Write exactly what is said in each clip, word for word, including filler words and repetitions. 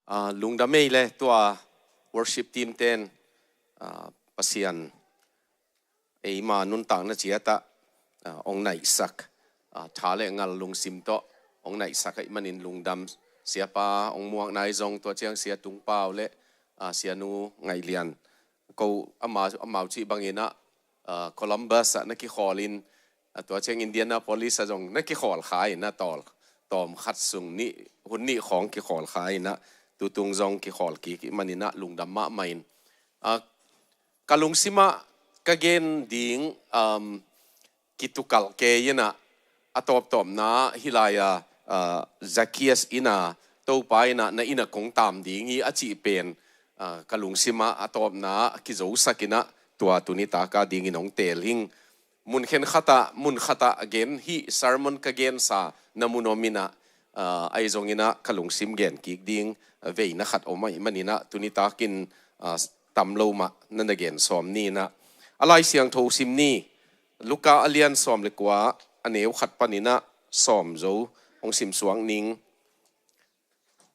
Ah, lungdam ei le tua worship team ten, ah, Pasian eima nuntakna ciatah, ah, ong naihsak, ah, tha le ngal lungsim tawh ong naihsak ahih manin lungdam. Siapa ong muak nai zong tua ciang Sia Tung Pau le, ah, Sia Nu Ngaih Lian ko ama, amau cih bangin ah, ah, Columbus ah na kikhawlin, ah, tua ciang Indianapolis ah zong na kikhawl kha in ah tawl tawm khat sung nih hun nih khawng kikhawl kha in ah tutung zong kikhawl kik ahih manin ah lungdam mahmah in, ah, ka lungsim ah ka gen ding, um, kitukalh kei in ah, a tawptawpna hih lai-a, ah, Zacchaeus in ah Topa in ah na inn ah kong taam ding hi a cih pen, ah, ka lungsim ah a tawpna ah kizosak in ah tua tuni taka dingin ong teel hing. Mun khenkhat ah, mun khat ah gen hih sermon ka gensa na mun om in ah, ah, ahi zongin ah ka lungsim gen kik ding, ah, veina khat om ahih manin ah tuni takin, ah, tam lo mah na na gen sawm ni in ah. A Lai Siangtho sim ni, Luka a lian sawm le kua, a neu khat panin ah sawm zo ong sim suak ning.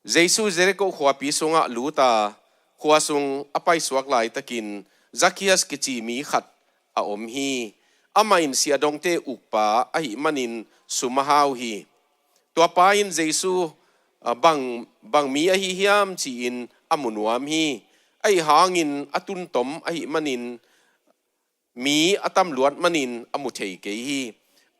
Jesu Jericho khuapi sungah lut a, khua sung a paisuak laitakin Zacchaeus kici mi khat a om hi. Amah in siahdongte ukpa ahih manin sum a hau hi. Tua pa in Jesu, ah, bang, bang mi ahi hiam ci-in a mu nuam hi. Ahi hangin a tuntom ahih manin mi a tam luat manin a mu thei kei hi.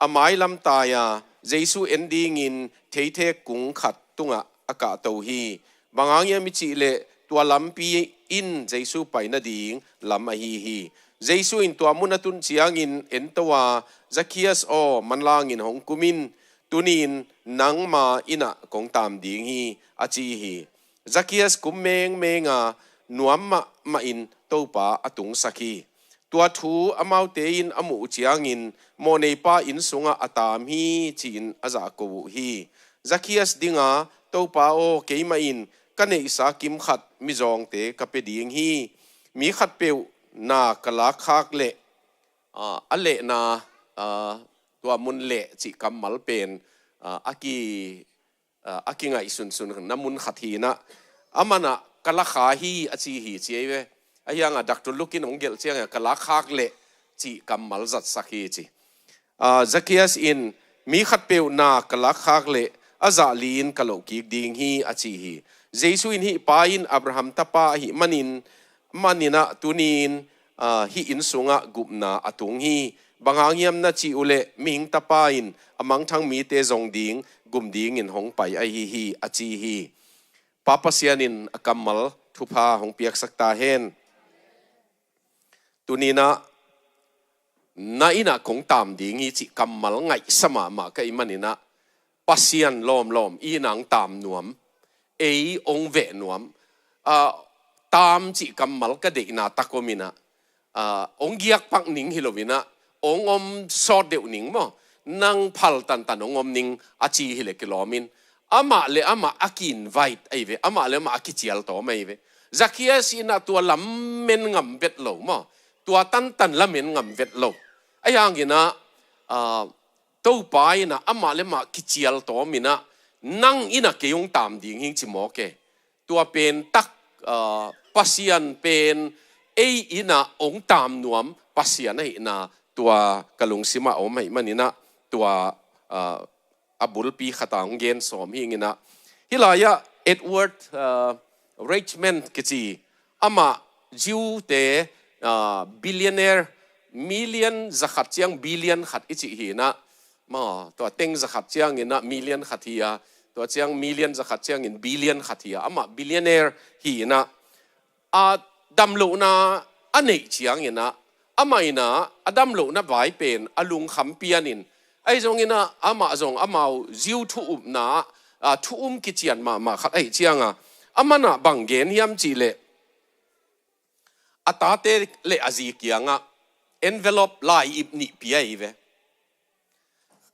A mailam tai-a Jesu en dingin theithek kung khat tungah a kahto hi. Bang hang hiam i cih leh tua lampi in Jesu pai nading lam ahi hi. Jesu in tua mun a tun ciangin ento a, Zacchaeus aw, manlangin hong kum in, tuni-in nangma inn ah kong taam ding hi, a ci hi. Zacchaeus kum mengmeng a, nuam mahmah in Topa a tungsak hi. Tua thu amaute in a muh uh ciangin, mawhneipa inn sungah a taam hi, ci-in a zahko uh hi. Zacchaeus ding a, Topa aw, keimah in ka neihsa kim khat mizawngte ka pia ding hi. Mi khatpeuh na ka lakkhak leh, ah, a lehna, ah, tua mun leh cih kammal pen, ah, a ki, ah, a kingaihsunsun na mun khat hi in ah, amah in ah ka lakkhak hi a ci hi ci ei ve. Ahi hang a Doctor Luke in hong gelh ciangin ka lakkhak leh cih kammal zatsak hi ci. Ah, Zacchaeus in mi khatpeuh na ka lakkhak leh a zah li-in ka loh kik ding hi a ci hi. Jesu in hih pa in Abraham tapa ahih manin, manin ah tuni-in, ah, hih inn sungah gupna a tung hi. Bang hang hiam na cih uh leh mihing tapa in a mangthang mite zong ding gum dingin hong pai ahi hi a ci hi. Pa Pasian in a kammal thupha hong piaksak ta hen. Tuni-in ah na inn ah kong taam ding hi cih kammal ngaihsa mahmah ka hih manin ah Pasian lawmlawm i inn ah ong taam nuam, ei ong veh nuam, ah, taam cih kammal ka deihna tak om in ah, ah, ong giak pak ning hi lo in ah, ong om sawt deuh ning maw, nang phal tantan ong om ning a ci hi leh kilawm in, amah le amah a ki-invite ahi ve, amah le amah a kicial tawm ahi ve. Zacchaeus in ah tua lamen ngam vet lo maw, tua tantan lamen ngam vet lo. Ahi hangin ah, ah, Topa in ah amah le amah kicial tawm in ah, nang inn ah kei ong taam ding hing ci mawk e. Tua pen tak, ah, Pasian pen ei inn ah ong taam nuam Pasian ahihna tua ka lungsim ah om ahih manin ah tua, ah, a bulpi khat ah ong gen sawm hing in ah. Hih lai-ah Edward, ah, Richman kici, amah Jew-te, ah, billionaire, million zakhat ciang billion khat i cih hi in ah, maw, tua teng zakhat ciangin ah million khat hi a, tua ciang million zakhat ciangin billion khat hi a, amah billionaire hi in ah, a damlohna a neih ciangin ah, amah in ah a damlohna vai pen a lungkham pian in, ahi zongin ah amah zong amau Jew thu upna, ah, thu um kician mahmah khat ahih ciang a, aman ah bang gen hiam cih leh, a tate le a zi kiangah envelope, lai-ip nih pia hi ve.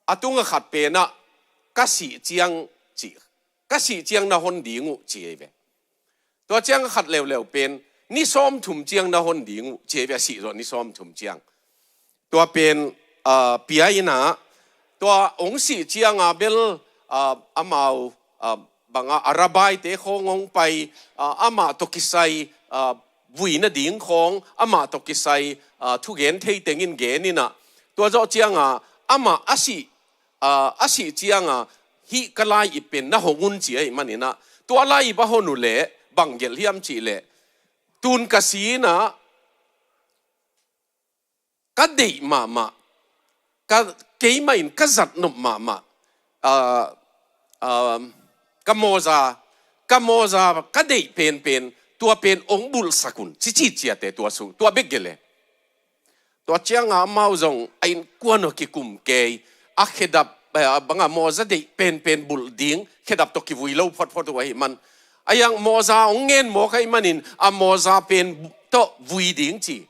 A tunga khat pen ah ka sih ciang ci, ka sih ciang na hon ding uh ci hi ve. Tua ciang a khat leuleu pen ni sawmthum ciang na hon ding uh ci hi ve, a sih zawh ni sawmthum ciang. Tua pen, ah, pia in ah, tua ong sih ciang a bel, ah, amau, ah, Bangah a rabbi-te khawng hong pai, ah, amah tawh kisai, ah, vui nading khawng, amah tawh kisai, ah, thugen thei tengin gen inah. Tua zawh ciangah, amah a sih, ah, a sih ciangah, hih ka lai-ip pen na hong un ci ahih maninah. Tua lai-ip a hon uh leh, bang gelh hiam cih leh. Tun ka si inah, ka deih mahmah, ka, keimah in ka zatnop mahmah, ah, ah, ka mawza, ka mawza, ka deih penpen, tua pen ong bulhsak un, cici ciate tua su, tua bek gelh e. Tua ciangah amau zong a innkuan uh kikum kei, a khedap, eh, bangah mawza deih penpen bulh ding, khedap tawh kivui lo photphot uh ahih man. A iang mawza ong ngen mawk ahih manin, a mawza pen tawh vui ding ci.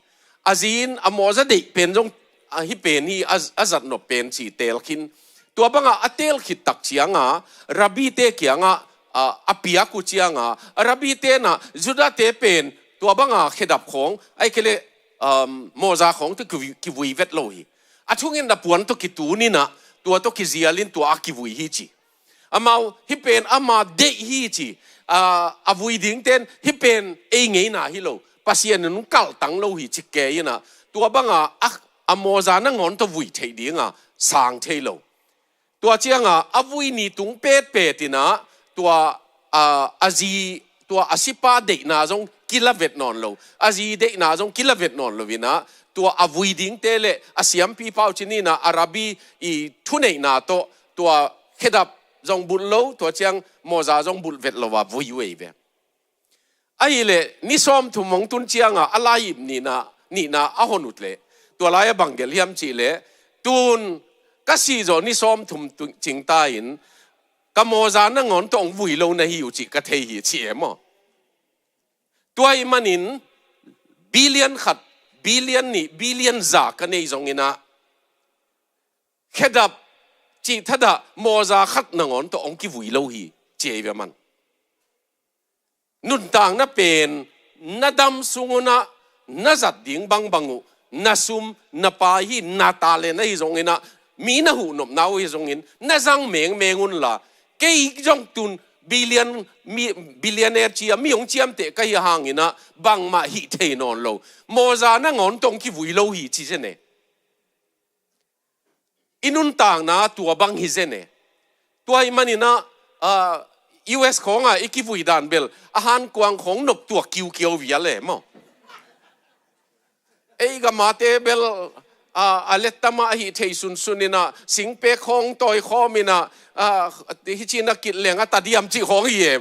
A zi in a mawza deih pen zong, a hih pen hi, a, a zatnop pen ci teel khin. Tua bangah a teel khit tak ciangah, rabbi-te kiangah, a, a piak uh ciangah, a rabbi-te nah, Judah-te pen, tua bangah khedap khawng, ahih kei leh, um, mawza khawng tawh kivui, kivui vet lo hi. A thungetna puan tawh kitun inah, tua tawh kizial in tua a kivui hi ci. Amau, hih pen ama deih hi ci, a, a vui dingten, hih pen ei ngeina hi lo. Pasian in hong kalhtang lo hi ci kei inah, tua bangah, a, a mawza nangawn tawh vui theih dingah, sang thei lo. Tua ciangah, a vui ni tung petpet inah, tua, a, a zi, tua a sipa deihna zong kila vet nawn lo. A zi deihna zong kila vet nawn lo inah, tua a vui dingte le, a siampi pau cin inah, a rabbi i thuneihna tawh, tua khedap zong bulh lo, tua ciang mawza zong bulh vet lo a vui uh ei ve. Ahih leh, ni sawmthum hong tun ciangah, a lai-ip nihna, nihna a hon uh leh. Tua lai-ah bang gelh hiam cih leh, tun ka sih zawh ni sawmthum tu-, cingta in, ka mawza nangawn tawh hong vui lo na hi uh cih ka thei hi ci e maw. Tua ahih manin, billion khat, billion nih, billion za ka nei zong inah, khedap cih thadah mawza khat nangawn tawh hong kivui lo hi, ci ei ve man. Nuntakna pen, na dam sung unah, na zat ding bangbang uh, na sum, na pai hi, na talent ahi zong inah, mi na huhnopna uh hi zongin, na zang mengmeng unla, kei zong tun, billion, mi, billionaire ci a, mi hong ciamteh ka hi hang inah, bangmah hih thei nawn lo. Mawza nangawn tawh hong kivui lo hi, ci zen e. I nuntakna tua bang hi zen e. Tua ahih maninah, ah, U S khawngah i kivui dan bel, a hankuang khawng nop tua kiukiau vial e maw. Ei gamate bel, ah, a lettama ahi thei sunsun inah, singpek khawng tawi khawm inah, ah, hici na kit leng a ta diam cih khawng hi e.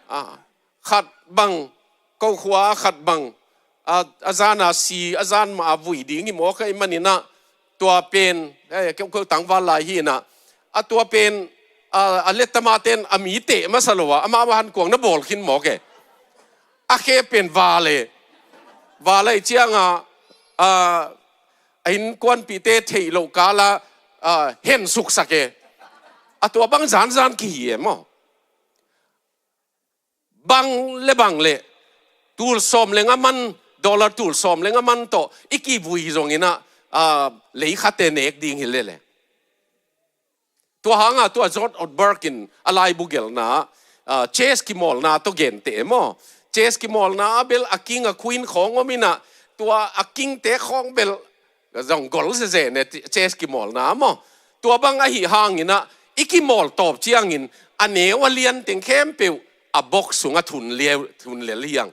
Ah, khat bang, ko khua khat bang, a, a zana si, a zan mah a vui ding hi mawk ahih maninah, tua pen, eh, keu, keu tangval lai hi inah, a tua pen, a, a lettama ten a mi teh masa lo a, amah mah hankuang na bawl khin mawk e. A khe pen val e. Val ahih ciangah, a, a innkuanpihte theih loh kala, a, hensuksak e. A tua bang zanzan kihi e maw. Bang le bang le, tul sawm le nga man, dollar tul sawm le nga man tawh, i kivui zong inah, ah, lei khate nek ding hi lele. Tua hangah tua John Ortberg in a laibu gelhna, ah, chess kimawlna tawh genteh e maw. Chess kimawlna ah bel a king a queen khawng om inah, tua a kingte khawng bel, zong gol zeze ne, chess kimawlna maw. Tua bang ahi hang inah, i kimawl tawp ciangin, a neu a lian teng khempeuh, a box sungah thun lel, thun lel hi hang.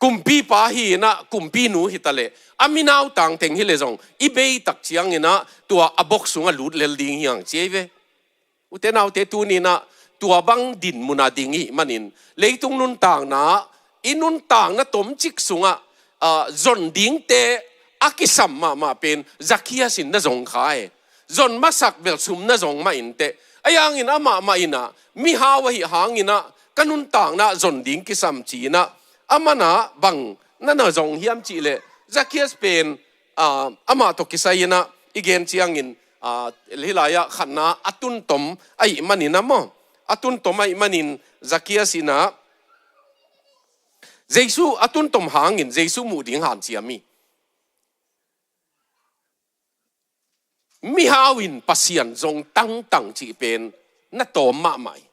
Kumpipa hi inah, kumpinu hi ta leh, a minautang teng hi leh zong, i bei tak ciang inah, tua a box sungah lut lel ding hi hang ci ei ve. Ute naute tuni inah tua bang dinmun a ding i hih manin, leitung nuntakna, i nuntakna tomcik sungah, ah, zon dingte a kisam mahmah pen, Zacchaeus in na zong kha e. Zon masak bel sum na zong mah inteh. Ahi hangin amah mah inah, mihau ahih hang inah, ka nuntakna zon ding kisam ci inah, aman ah bang na na zong hiam cih leh, Zacchaeus pen, ah, amah tawh kisai inah, i gen ciangin, ah, hih lai-ah khatna a tuntom ahih manin ah maw. A tuntom ahih manin Zacchaeus inah, Jesu a tuntom hangin Jesu muh ding hanciam hi. Mihau in Pasian zong tangtang cih pen na tawm mahmah hi.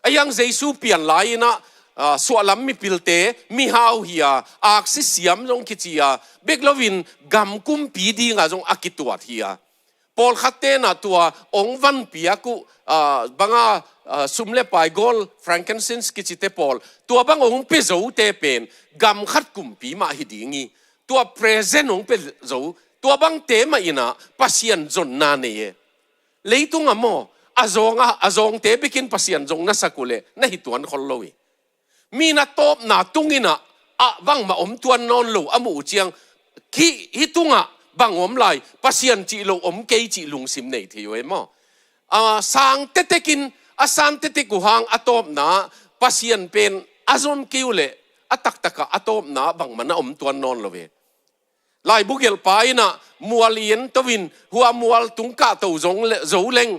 Ahi hang Jesu pian lai-in ah, ah, suahlam mipilte mihau hi a, aksi siam zong kici a, bek loin gam kumpi dinga zong a kituat hi a. Pawlkhatte na tua ong vanpiak uh, ah, banga, ah, sum le pai, gold, frankincense kicite pawl, tua bang ong pia zote pen gam khat kumpi mah hi ding hi. Tua present ong pia zo, tua bangte mah in ah Pasian zonna nei e. Leitung ah maw, a zawng a, a zawngte bekin Pasian zong na sak uh leh na hi tuan khol lo hi. Mi na tawpna tung in ah, ah bangmah om tuan nawn lo a muh uh ciang, hih, hih tungah bang om lai, Pasian cih lo om kei cih lungsim nei thei uh e maw. Ah, sang tetekin, a san tetek uh hang a tawpna, Pasian pen a zon kei uh leh, a taktakah a tawpna bangmah na om tuan nawn lo e. Laibu gelhpa in ah mual i en to in, hua mual tung kahto zong le, zo leng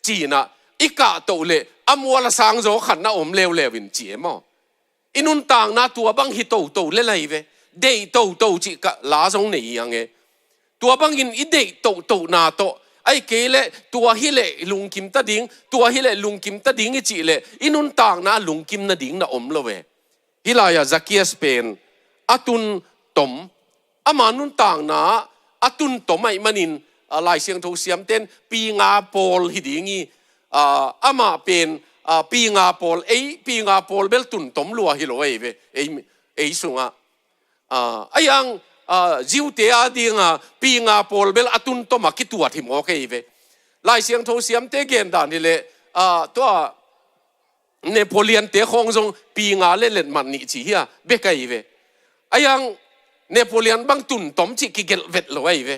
ci-in ah, i kahto leh a mual a sang zaw khat na om leuleu in ci e maw. I nuntakna tua bang hi toto le lai ve. Deih toto cih ka la zong nei hi hang e. Tua bangin i deih totona tawh, ahih kei leh tua hi leh lungkim ta ding, tua hi leh lungkim ta ding i cih leh, i nuntakna lungkim nading na om lo e. Hih lai-ah Zacchaeus pen a tun tom, ama nuntakna a tun tom ahih manin, ah, Lai Siangtho siamten pinga pawl hi ding hi, ah, amah pen, ah, pinga pawl, ei pinga pawl bel tun tom lua hi lo ei ve, ei, ei sungah. Ah, ahi hang, ah, Jew-te a dinga pinga pawl bel a tun toma kituat hi mawk ei ve. Lai Siangtho siamte gendan hi leh, ah, tua Napoleon-te khawng zong pinga le letmat nih ci hi a, bek ahi ve. Ahi hang Napoleon bang tun tom cih kigelh vet lo ahi ve.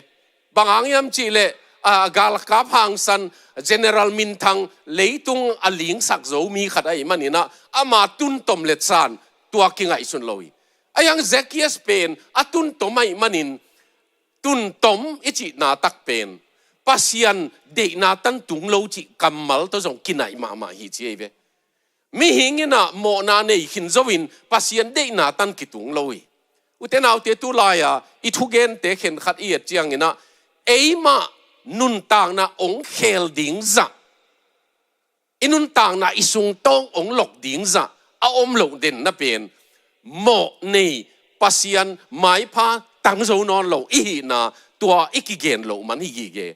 Bang hang hiam cih leh, ah, galkap hangsan General minthang leitung a lingsak zo mi khat ahih manin ah, ama tun tom letsan tua kingaihsun lo hi. Ahi hang Zacchaeus pen a tun tom ahih manin, tun tom i cihna tak pen Pasian deihna tan tung lo cih kammal tawh zong kinaih mahmah hi ci ahi ve. Mihing in ah mawhna nei khin zo in Pasian deihna tan kitung lo hi. Ute naute, tu lai-a i thugente khenkhat i et ciangin ah, eimah nuntakna ong khel ding zah, i nuntakna i sungtawng ong lok ding zah a om loh denna pen, mawh nei, Pasian maipha tang zo nawn lo i hihna, tua i kigen loh man hi gige.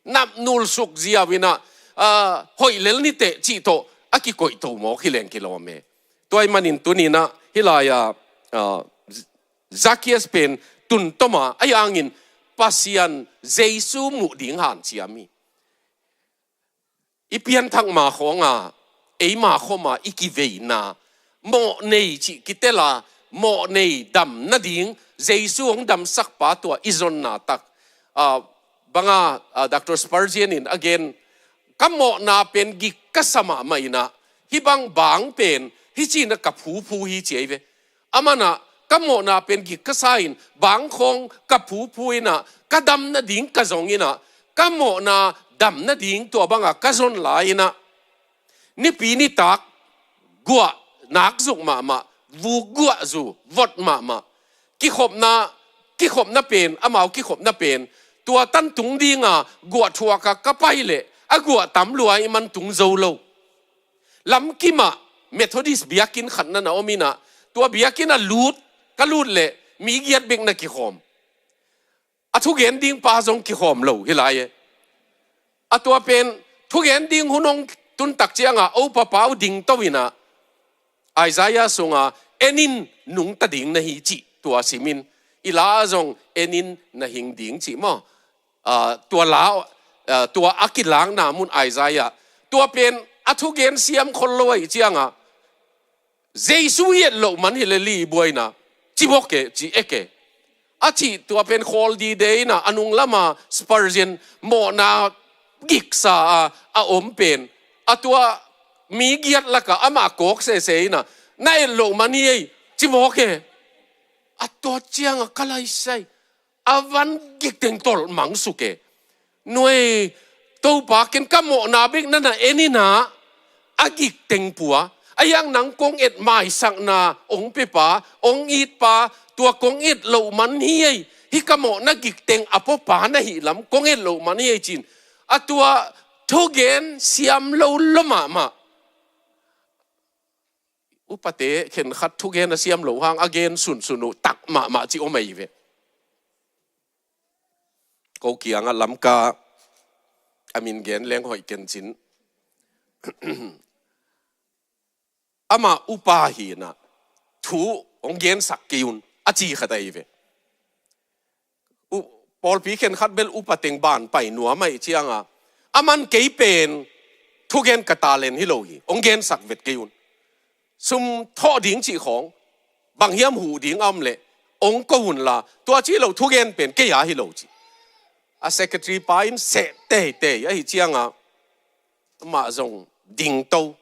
Napnul suk ziau in ah, ah, hoih lel ni teh cih tawh a kikoihto mawk hi leng kilawm e. Tua ahih manin tuni-in ah hih lai-a, ah, Zacchaeus pen tun tom a, ahi hangin Pasian Jesu muh ding hanciam hi. I pianthak ma khawng a, eima khawm a i kiveina, mawh nei cih kitel a, mawh nei dam nading, Jesu hong damsakpa tua i zonna tak. Ah, banga, ah, Doctor Spurgeon in a gen, ka mawhna pen gik ka sa mahmah in ah, hih bang bang pen hih ci-in ah ka phuphu hi ci ahi ve. Aman ah, ka mawhna pen gik ka sa in, bang khawng ka phuphu in ah, ka dam nading ka zong in ah, ka mawhna dam nading tua banga ka zon lai in ah, nipi nitak guah nakzuk mahmah, vuk guahzu vot mahmah, kikhopna, kikhopna pen, amau kikhopna pen, tua tan tung dinga guah thuak a ka pai leh a guah tam lua ahih man tung zo lo. Lamkim ah Methodist biakinn khat na na om in ah, tua biakinn ah lut, ka lut leh mi giat bek na kikhawm. A thugen dingpa zong kikhawm lo hi lai e. A tua pen thugen ding hun hong tun tak cianga, o papa uh ding to in ah, Isaiah sunga, en in, nungta ding na hi cih tua sim in, i la ah zong en in, na hing ding cih maw. Ah, tua la, ah, tua a kilakna mun Isaiah. Tua pen a thugen siam khol lo ahih cianga, Jesu i et loh man hi leh li buaina, ci bawk e, ci ek e. A cih tua pen khawl dide in ah, a nung lama Spurgeon mawhna giksa a, a om pen, a tua mi giat lakah amah kawk sese in ah, na et loh man hi ei, ci bawk e. A tua cianga ka laisai, a van gik teng tolh mang suk e. Nuai, Topa, ken ka mawhna bek na na en in ah, a gik teng pua. Ahi hang nang kong et maisakna ong pepa, ong itpa, tua kong et loh man hi ei. Hih ka mawhna gik teng a puapa na hih lam kong et loh man hi ei ci-in. A tua Thugen siam lo lo mahmah. Upate khenkhat thugen a siam lo hang a gen sunsun uh tak mahmah ci om ahi ve. Ko kiangah Lamka a min gen leng hoih ken cin. Amah upa hinah thu hong gensak kei un a ci khat ahi ve. U-, pawlpi khenkhat bel upa teng ban pai nuam ahi cianga a man kei pen thugen ka talent hi lo hi, hong gensak vet kei un. Sum thawh ding cih khawng bang hiam huh ding a om leh hong ko unla, tua ci lo thugen pen kei a hi lo ci. A secretary pa in seh teitei ahi cianga amah zong dingto.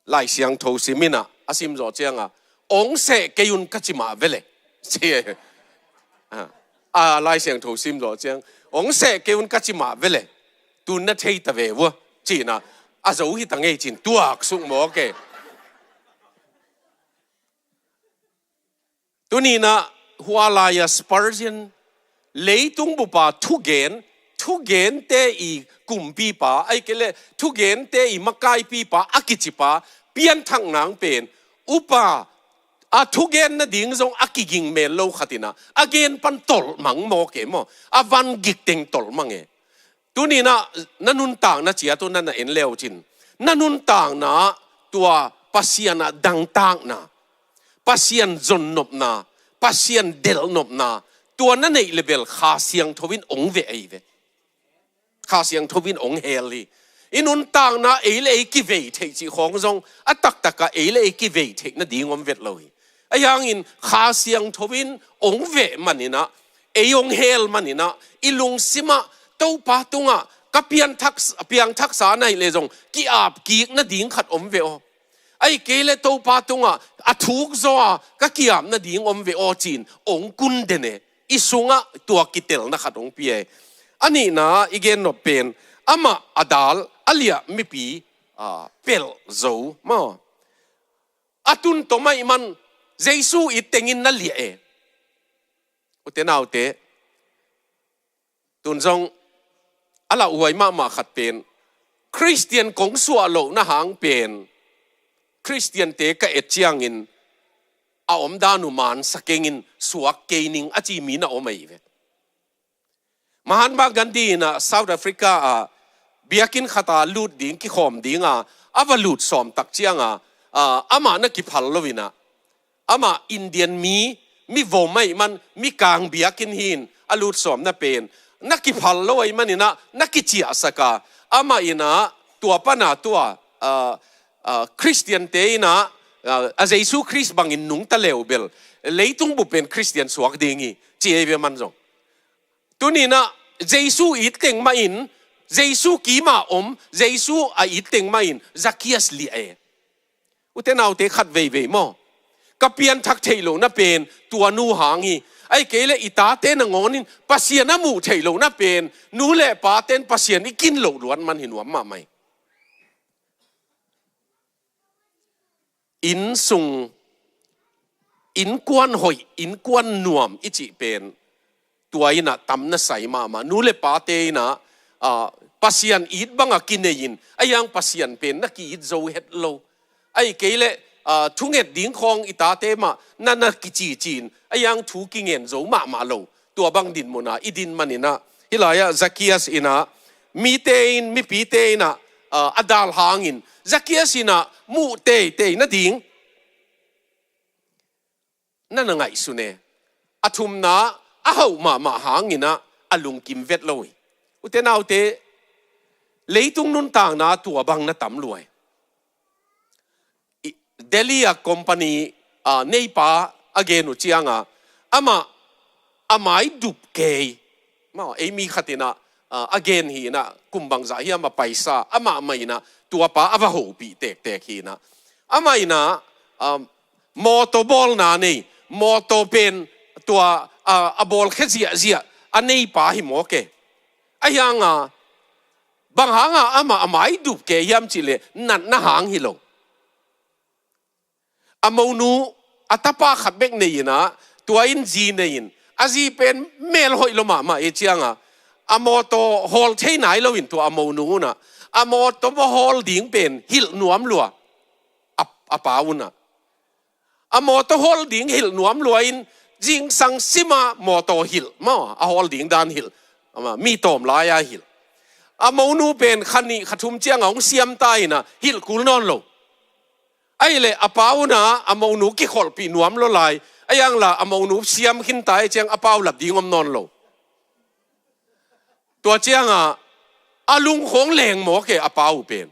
Lai Siangtho sim inah a sim zawh cianga hong seh kei un ka ci mah vele ci. A, a Lai Siangtho sim zawh ciang hong seh kei un ka ci mah vele. Tun na thei ta ve vua cinah a zo hi ta ngei cin tuak suk mawk e. Tuninah hua lai-a Spurgeon, leitung bupa thugen, thugente i kumpipa, ahi kei leh thugente i makaipipa a kicipa pianthak nang pen upa a thugen nading zong a kiging mel lo khatinah a gen pan tolh mang mawk e maw? A van gik teng tolh mang e. Tuninah na nuntakna ciat uh na na en leu cin, na nuntakna ah tua Pasian ah dangtakna, Pasian zonnopna, Pasian delhnopna, tua na neih le bel Kha Siangtho in hong veh ahi ve. Kha Siangtho in hong hel hi. I nuntakna ei le ei kivei theih cih khawng zong a taktakah ei le ei kivei theih nading om vet lo hi. Ahi hangin Kha Siangtho in hong veh maninah, ei hong hel maninah, i lungsimah Topa tungah ka pianthak, piangthaksa na hih leh zong ki-ap kik nading khat om ve aw. Ahi kei leh Topa tungah a thuk zaw a ka ki-ap nading om ve aw cin hong kun den e. I sungah tua kitelna khat hong pia e. A nihna i gennop pen amah a dal a liah mipi, a, pelh zo maw? A tun tom ahih man Jesu it tengin na liah e. Ute naute, tun zong a lauhuai mahmah khat pen Khristian kong suah lohna hang pen Khristiante ka et ciangin a omdan uh mansa kengin suak kei ning a ci mi na om ahi ve. Mahatma Gandhi inah South Africa ah biakinn khata lut ding kikhawm dinga a va lut sawm tak cianga, a, amah na kiphal loinah, amah Indian mi, mi vom ahih man, mi kang biakinn hi-in a lut sawm na pen na kiphal lo ahih maninah na kiciahsaka, amah inah tua pana tua, a, a, Khristiante inah, a, a Jesu Khrist bangin nungta leu bel leitung bup pen Khristian suak ding hi ci ei ve man zong. Tuninah Jesu it teng mahin, Jesu kima om, Jesu a it teng mahin Zacchaeus liah e. Ute naute, khat veivei maw? Ka pianthak theih lohna pen tua nu hang hi. Ahi kei leh i tate nangawnin Pasian a muh theih lohna pen nu le paten Pasian i kin loh luat man hi nuam mahmah hi. Innsung, innkuan hoih, innkuan nuam i cih pen tua inah tam na sai mahmah. Nu le pate inah, a, Pasian it banga kinei-in, ahi hang Pasian pen na ki-it zo het lo. Ahi kei leh, a, thunget ding khawng i tate mah na na kicici-in, ahi hang thu kingen zo mahmah lo. Tua bang dinmun ah i din maninah, hih lai-ah Zacchaeus inah mite in, mipite inah, a, a dal hangin Zacchaeus inah muh teitei nading na na ngaihsun e. A thumna a hauh mahmah hanginah a lungkim vet lo hi. Ute naute, leitung nuntakna tua bang na tam lua hi. I, Delhi a company, a, neipa a gen uh cianga amah a mai dup kei. Maw, ei mi khatinah, a, a gen hinah kum bangzah hiam a paisa amah mah inah tuapa a va hopih tektek hinah. Amah inah, a, mawtaw bawlna nei, mawtaw pen tua, a, a bawlkhia ziahziah a neipa hi mawk e. Ahi hanga bang hanga amah a mai dup kei hiam cih leh natna hang hi lo. A monu a tapa khat bek nei-inah, tua in zi nei-in, a zi pen melhoih lo mahmah e cianga, A mawtaw hawl thei nai loin tua a monu unah a mawtaw va hawl ding pen hilh nuam lua. A, a pa unah a mawtaw hawl ding hilh nuam lua in zingsang sima mawtaw hilh maw, a hawl ding dan hilh. Ama mi tawm lai-a hilh. A monu pen kha nih kha thum cianga hong siam ta inah hilh kul nawn lo. Ahih leh a pa unah a monu kikholhpih nuam lo lai. A iangla a monu siam khin ta i ciang a pau lap ding om nawn lo. Tua cianga a lungkhong leng mawk e a pau pen.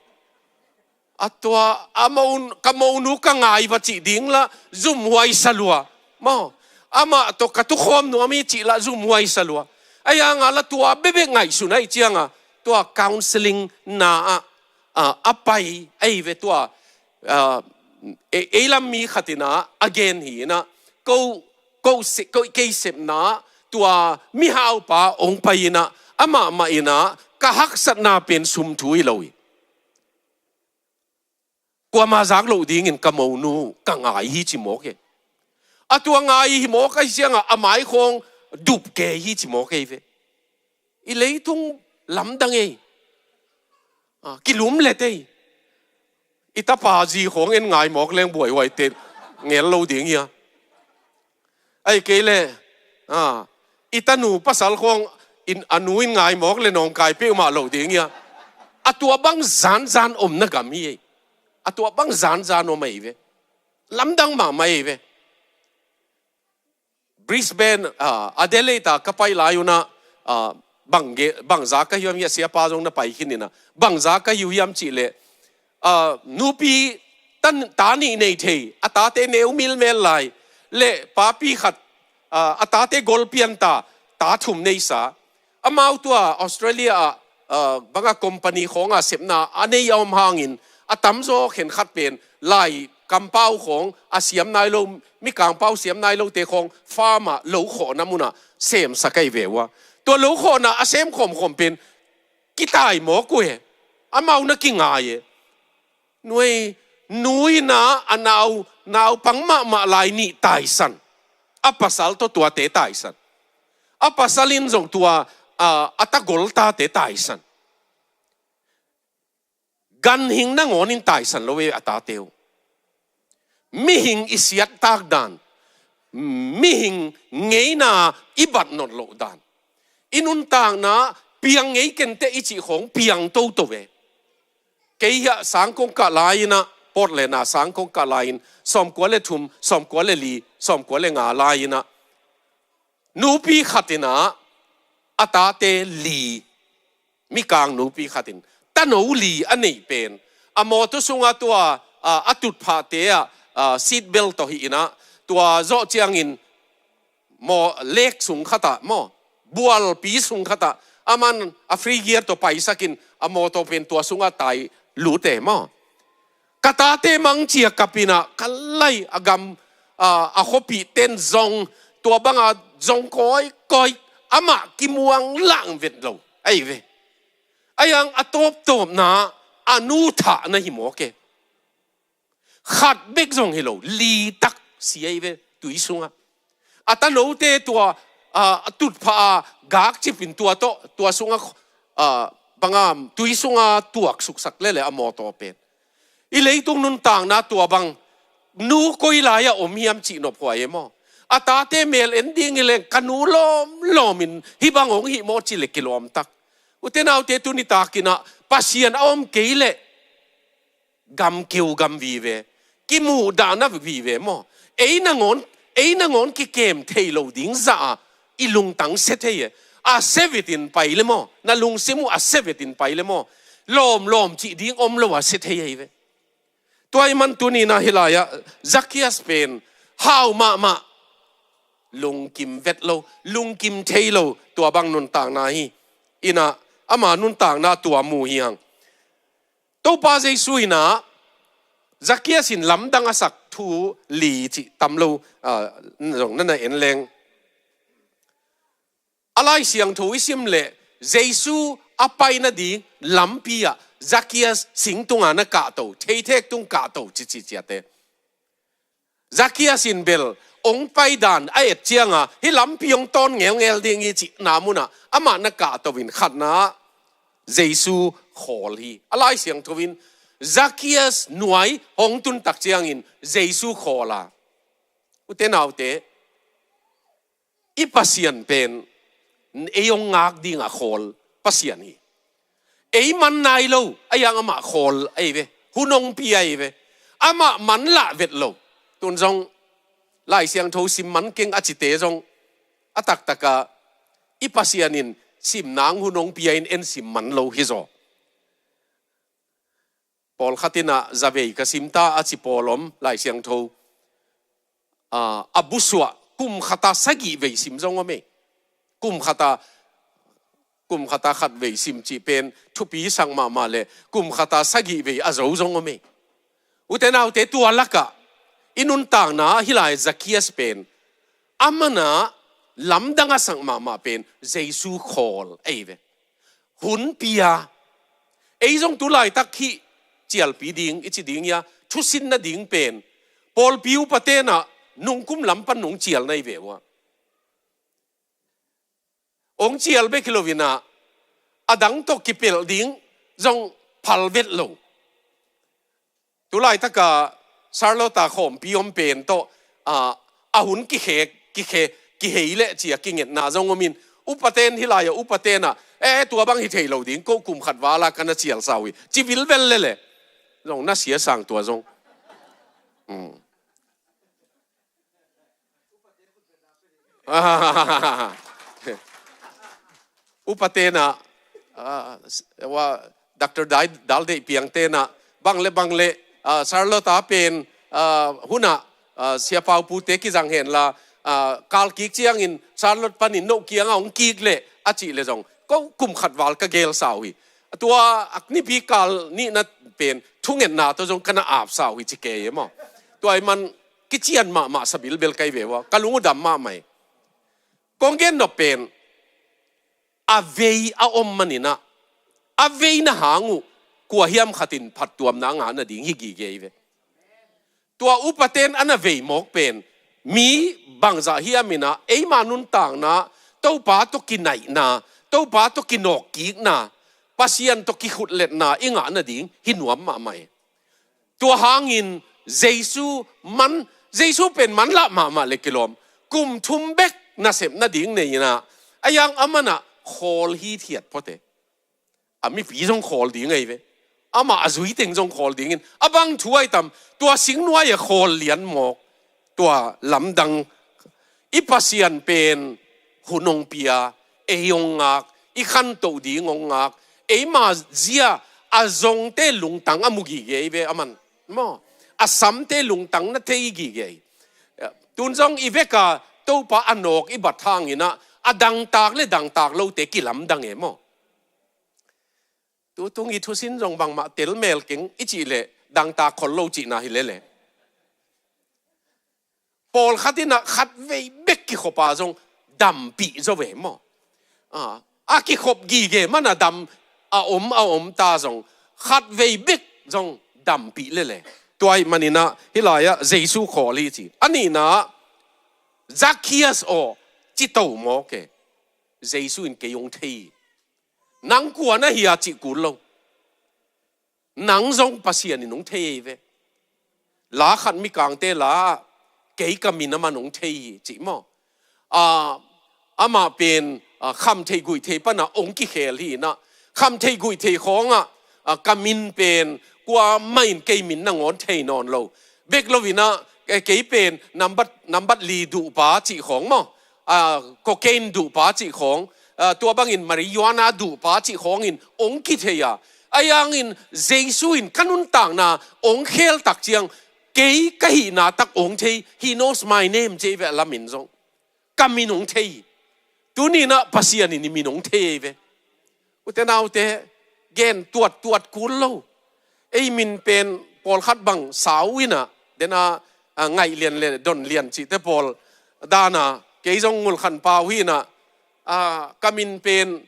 A tua a mo, ka monu ka ngai va cih ding la zumhuai sa lua. Maw, amah tawh ka tukhawm nuam hi cih la zumhuai sa lua. A ianga la tua bebek ngaihsun ahih cianga tua counseling na ah a, a pai ahi ve tua. A, e, ei lam mi khat inah a gen hi inah ko, ko, se, ko kei sepna tua mihaupa hong pai inah amah mah inah ka haksatna pen sum thu hi lo hi. Kuama zak loh dingin ka monu ka ngai hi ci mawk e. A tua ngai hi mawk ahi cianga a mai khawng dup ke hi ci mawk e ve. I leitung lamdang ei. A, kilum let ei. I tapa zi khawng en ngai mawk leng buaihuai te ngel lo ding hia. Ahih kei leh a, i tanu pasal khawng in, a nu in ngai mawk le nawngkai peuhmah lo ding hia. A tua bang zanzan omna gam hi ei. A tua bang zanzan om ahi ve. Lamdang mahmah ahi ve. Brisbane, a, Adelaide ah ka pai lai unah, a, bang ge, bangza ka hi uh hiam, hia siapa zong na pai khin inah bangza ka hi uh hiam cih leh, a, nupi ta, ta nih nei thei, a tate neu milmel lai, le papi khat, a, a tate gol pian ta, ta thum neisa. Amau tua Australia ah, ah, banga company khawnga sepna a nei a om hangin a tamzaw khenkhat pen lai kampau khawng a siam nai lo, mikangpau siam nai lote khawng farm ah lo khawhna munah semsak ahi ve uh a. Tua lo khawhna a sem khawmkhawm pen kitai mawk uh e. Amau na kingai e. Nuai, nu inah a nau, naupang mahmah lai nih taisan. A pasal tawh tuate taisan. A pasal in zong tua, a, a tagol tate taisan. Ganhing nangawn in taisan lo e a tate uh. Mihing i siattak dan, mihing ngeina i bat notloh dan, i nuntakna piang ngei kenteh i cih khawng piang toto ve. Kei hiah sang kong kah lai-inah, Portland ah sang kong kah lai-in, sawmkua le thum, sawmkua le li, sawmkua le nga lai-inah, nupi khat inah a tate li, mikang nupi khat in tano li a neih pen, a mawtaw sungah tua, a, a tutphahte ah, a, seat belt tawh hih inah, tua zawh ciangin maw, lek sung khatah maw, bualpi sung khatah aman a free gear tawh paisakin a mawtaw pen tua sungah tai lute maw. Ka tate mangcia kapinah ka lai a gam, a, a khuapihten zong tua banga zong kawikawi, amah kimuang lang vet lo ahi ve. Ahi hang a tawptawpna a nu thahna hi mawk e. Khat bek zong hi lo, litak si ahi ve tui sungah. A tanote tua, a, a tutphah a gakcipin tua tawh, tua sungah, a, banga tui sungah tuaksuksak lele a mawtaw pen. I leitung nuntakna tua bang nu koi lai-ah om hiam cih nophuai e maw. A tate mel en ding hi leng ka nu lawmlawmin hih bang hong hih maw cih le kilawmtak. Ute naute, tuni takinah Pasian a om kei leh gam keu gam vive, kimuhdahna vive maw. Ei nangawn, ei nangawn kikem thei lo ding zah a i lungtang sia thei e. A sia vetin pai le maw, na lungsim uh a sia vetin pai le maw, lawmlawm cih ding om lo a sia thei ahi ve. Tua ahih man tuni-in ah hih lai-ah Zacchaeus pen hau mahmah, lungkim vet lo, lungkim thei lo, tua bang nuntakna hi. In ah ama nuntakna tua mu hi hang. Topa Jesu in ah Zacchaeus in lamdang a sak thu li cih tam lo, ah, zong na na en leng. A Lai Siangtho i sim leh Jesu a pai nading lampi ah Zacchaeus sing tungah na kahto, theithek tung kahto cici ciate. Zacchaeus in bel ong paidan a et cianga hih lampi ong tawn ngelngel ding hi cihna munah amah na kahto in khatna Jesu khawl hi. A Lai Siangtho in Zacchaeus nuai hong tun tak ciangin Jesu khawl a. Ute naute, i Pasian pen ei ong ngak dingah khawl Pasian hi. Ei man nai lo a, iang amah khawl ahi ve. Hun ong pia ahi ve. Amah man lah vet lo. Tun zong Lai Siangtho sim man keng a cite zong a taktaka i Pasian in sim nang hun ong pia in en sim man lo hi zaw. Pawlkhat inah zavei ka simta a ci pawl om Lai Siangtho. A, a busuah kum khata sagih vei sim zong om ei. Kum khata, kum khata khat vei sim cih pen thupi sang mahmah le kum khata sagih vei a zo zong om ei. Ute naute, tua lakah i nuntakna hilai Zacchaeus pen a manah lamdang a sak mahmah pen Jesu khawl ahi ve. Hun pia. Ei zong tu laitak hih cialpi ding i ci ding ia, thusin nading pen pawlpi upa tenah nungkum lam pan nong cial na hi ve ua. Ong cial bek hi loinah a dang tawh kipelh ding zong phal vet lo. Tu laitaka Charlotte khawmpi om pen tawh, a, a hun kikhe, kikhe, kihei leh cia kingetna zong omin, upaten hilai a upatenah, e, tua bang hi thei lo ding, ko kum khat vala ka na cialsa uh hi ci vilvel lele. Zong na sia sang tua zong. Upa tenah, ah, wa, Doctor Dal Deih Piang tenah bang le bang le, ah, Charlotte pen, ah, hunah, ah, Sia Pau Pu te kizang henla, ah, kal kik ciangin Charlotte panin noh kiangah hong kik leh a cih le zong ko kum khat val ka gelsa uh hi. Tua a nipi kal nihna pen thungetna tawh zong ka na apsa uh hi ci kei e maw. Tua i man kician mahmah sabilbel kai ve ua, ka lung uh dam mahmah hi. Kong gen nop pen a vei a om maninah a veina hang uh kua hiam khatin phattuamna a ngah nading hi gige hi ve. Tua upaten a na vei mawk pen mi bangzah hiaminah eima nuntakna, Topa tawh kinaihna, Topa tawh kinawkkikna, Pasian tawh kikhutletna i ngah nading hi nuam mahmah hi. Tua hangin Jesu man, Jesu pen manlah mahmah le kilawm. Kum thum bek nasep nading nei inah a iang a manah khawl hithiat phawte. A mipi zong khawl ding ahi ve. Amah a zuiteng zong khawl dingin a bang thu ahi tam, tua singnuai a khawl lian mawk. Tua lamdang i Pasian pen hun hong pia, ei hong ngak, i khantoh ding hong ngak, eima zia a zongte lungtang a mu gige hi ve a man. Maw, a samte lungtang na thei gige hi. Tun zong i veka Topa a nawk i bat hanginah a dangtak le dangtak lote kilamdang e maw. Tutung i thusin zong bangmah telmel keng i cih leh dangtak khol lo cihna hi lele. Pawlkhat inah khat vei bek kikhopa zong dampih zaw ve maw. A, a kikhop gige mana dam a om a om ta zong khat vei bek zong dampih lele. Tua ih maninah hilai-ah Jesu khawl hi ci. A nihna Zacchaeus aw, ci to mawk e. Jesu in kei hong thei hi. Nang kua na hi a cih kul lo. Nang zong Pasian in hong thei hi ve. La khat mikangte la-ah kei ka min a man hong thei hi cih maw. A, amah pen, a, khamtheih guihtheih panah hong kikhel hi inah khamtheih guihtheih khawngah, a, ka min pen kuamah in kei min nangawn thei nawn lo. Bek lo inah, e, kei pen nambat, nambat li duhpa cih khawng maw. A, cocaine duhpa cih khawng, a, tua bangin marijuana duhpa cih khawngin hong kithei a. A iangin Jesu in ka nuntakna hong khel tak ciang kei ka hihna tak hong thei, he knows my name, ci ve a lamin zong. Ka min hong thei. Tuninah Pasian in i min hong thei ve. Ute naute, gen tuattuat kul lo. Ei min pen pawlkhat bang sau inah, dena, a, ngaih lian le don lian cihte pawl dana, kei zong ngulkhan pau hi inah, a, ka min pen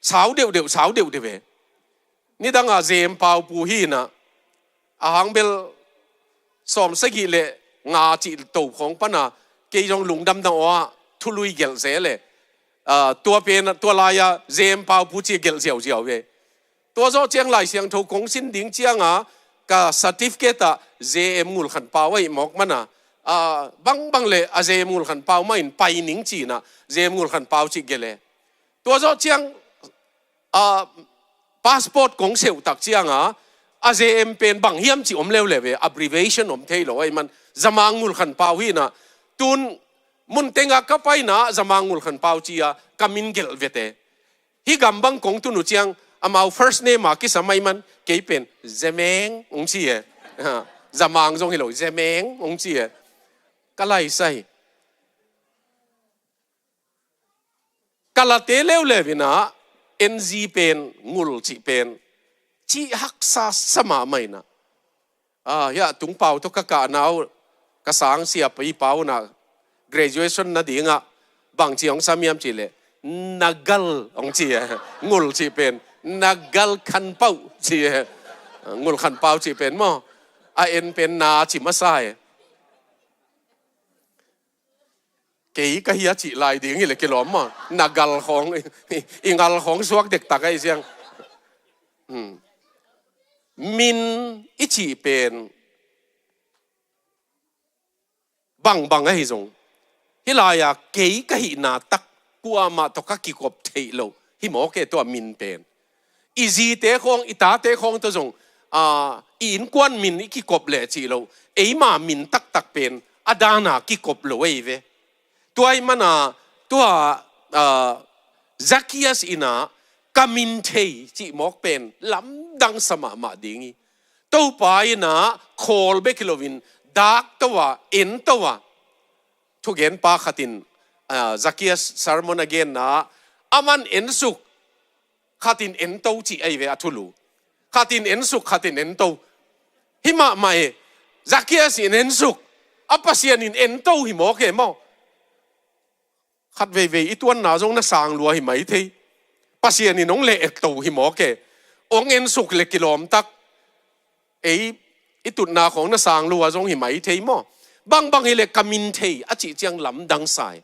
sau deuhdeuh, sau deuhdeuh ve. Nidanga Zem Pau Pu hi inah, a hang bel sawm sagih le nga cih to khawng pana kei zong lungdam dang aw a thului gelh zel e. Ah, tua pen, tua lai-a J M Pau pu ci gelh ziauziau ve. Tua zawh ciang Lai Siangtho kong sin ding cianga ka certificate ah J M Ngulkhan Pau ahi mawk mana, ah, bangbang le a J M Ngulkhan Pau mah in pai ning cina J M Ngulkhan Pau ci gelh e. Tua zawh ciang, ah, passport kong seuh tak cianga a J M pen bang hiam ci om leuleu ve, abbreviation om thei lo ahi man Zamang Ngulkhan Pau hina. Tun mun tenga ka paina Zamang Ngulkhan Pau cia ka min gelh vete. Hih gam bang kong tun uh ciang amau first name a kisam ahi man kei pen Zemeng ong ci e. Ha, Zamang zong hi lo, Zemeng ong ci e. Ka laisai. Ka late leuleu ina N G pen, Ngul cih pen, cih haksa sa mahmah ina. Ah, hiah Tung Pau tawh ka kahna uh, ka sang siapa i Pau na graduation nadingah bangci hong sam hiam cih leh Nagal hong ci e. Ngul cih pen Nagal Khan Pau ci e. Ngulkhan Pau cih pen maw, a en pen na ci masa e. Kei ka hia cih lai ding hi le kilawm maw. Na gal khawng, i ngal khawng suak dektak ahi siang. Hmm. Min i cih pen bangbang ahi zong, hih lai-a kei ka hihna tak kuamah tawh ka kikop theih loh hi mawk e tua min pen. I zite khawng, i tate khawng tawh zong, ah, i innkuan min i kikop leh cih loh, eima min taktak pen a dana kikop lo ahi ve. Tua ahih mana tua, ah, Zacchaeus ina ka min thei cih mawk pen lamdang sa mahmah ding hi. Topa ina khawl bek hi loin dak to a, en to a. Thugenpa khatin, ah, Zacchaeus sermon a genna, aman ensuk, khatin ento cih ahi ve a thulu. Khatin ensuk, khatin ento. Hi mahmah e, Zacchaeus in ensuk, a Pasian in ento hi mawk e maw. Khat veivei i tuanna zong na sang lua hi mai thei. Pasian in hong leh etto hi mawk e. Hong ensuk le kilawm tak. Ei, i tutna khawng na sang lua zong hi mai thei maw. Bangbang hi le ka min thei a cih ciang lamdang sa e.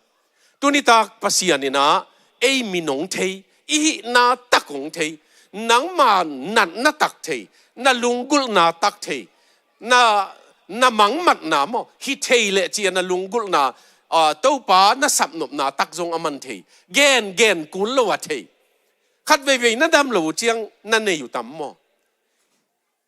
Tuni tak Pasian ina ei min hong thei, i hihna tak hong thei, nangma natna tak thei, na lunggulhna tak thei, na, na mangmatna maw, hi thei leh cia na lunggulhna, ah, Topa na sapnopna tak zong a man thei. Gen, gen kul lo a thei. Khat veivei na dam lo uh ciang na nei uh tam maw.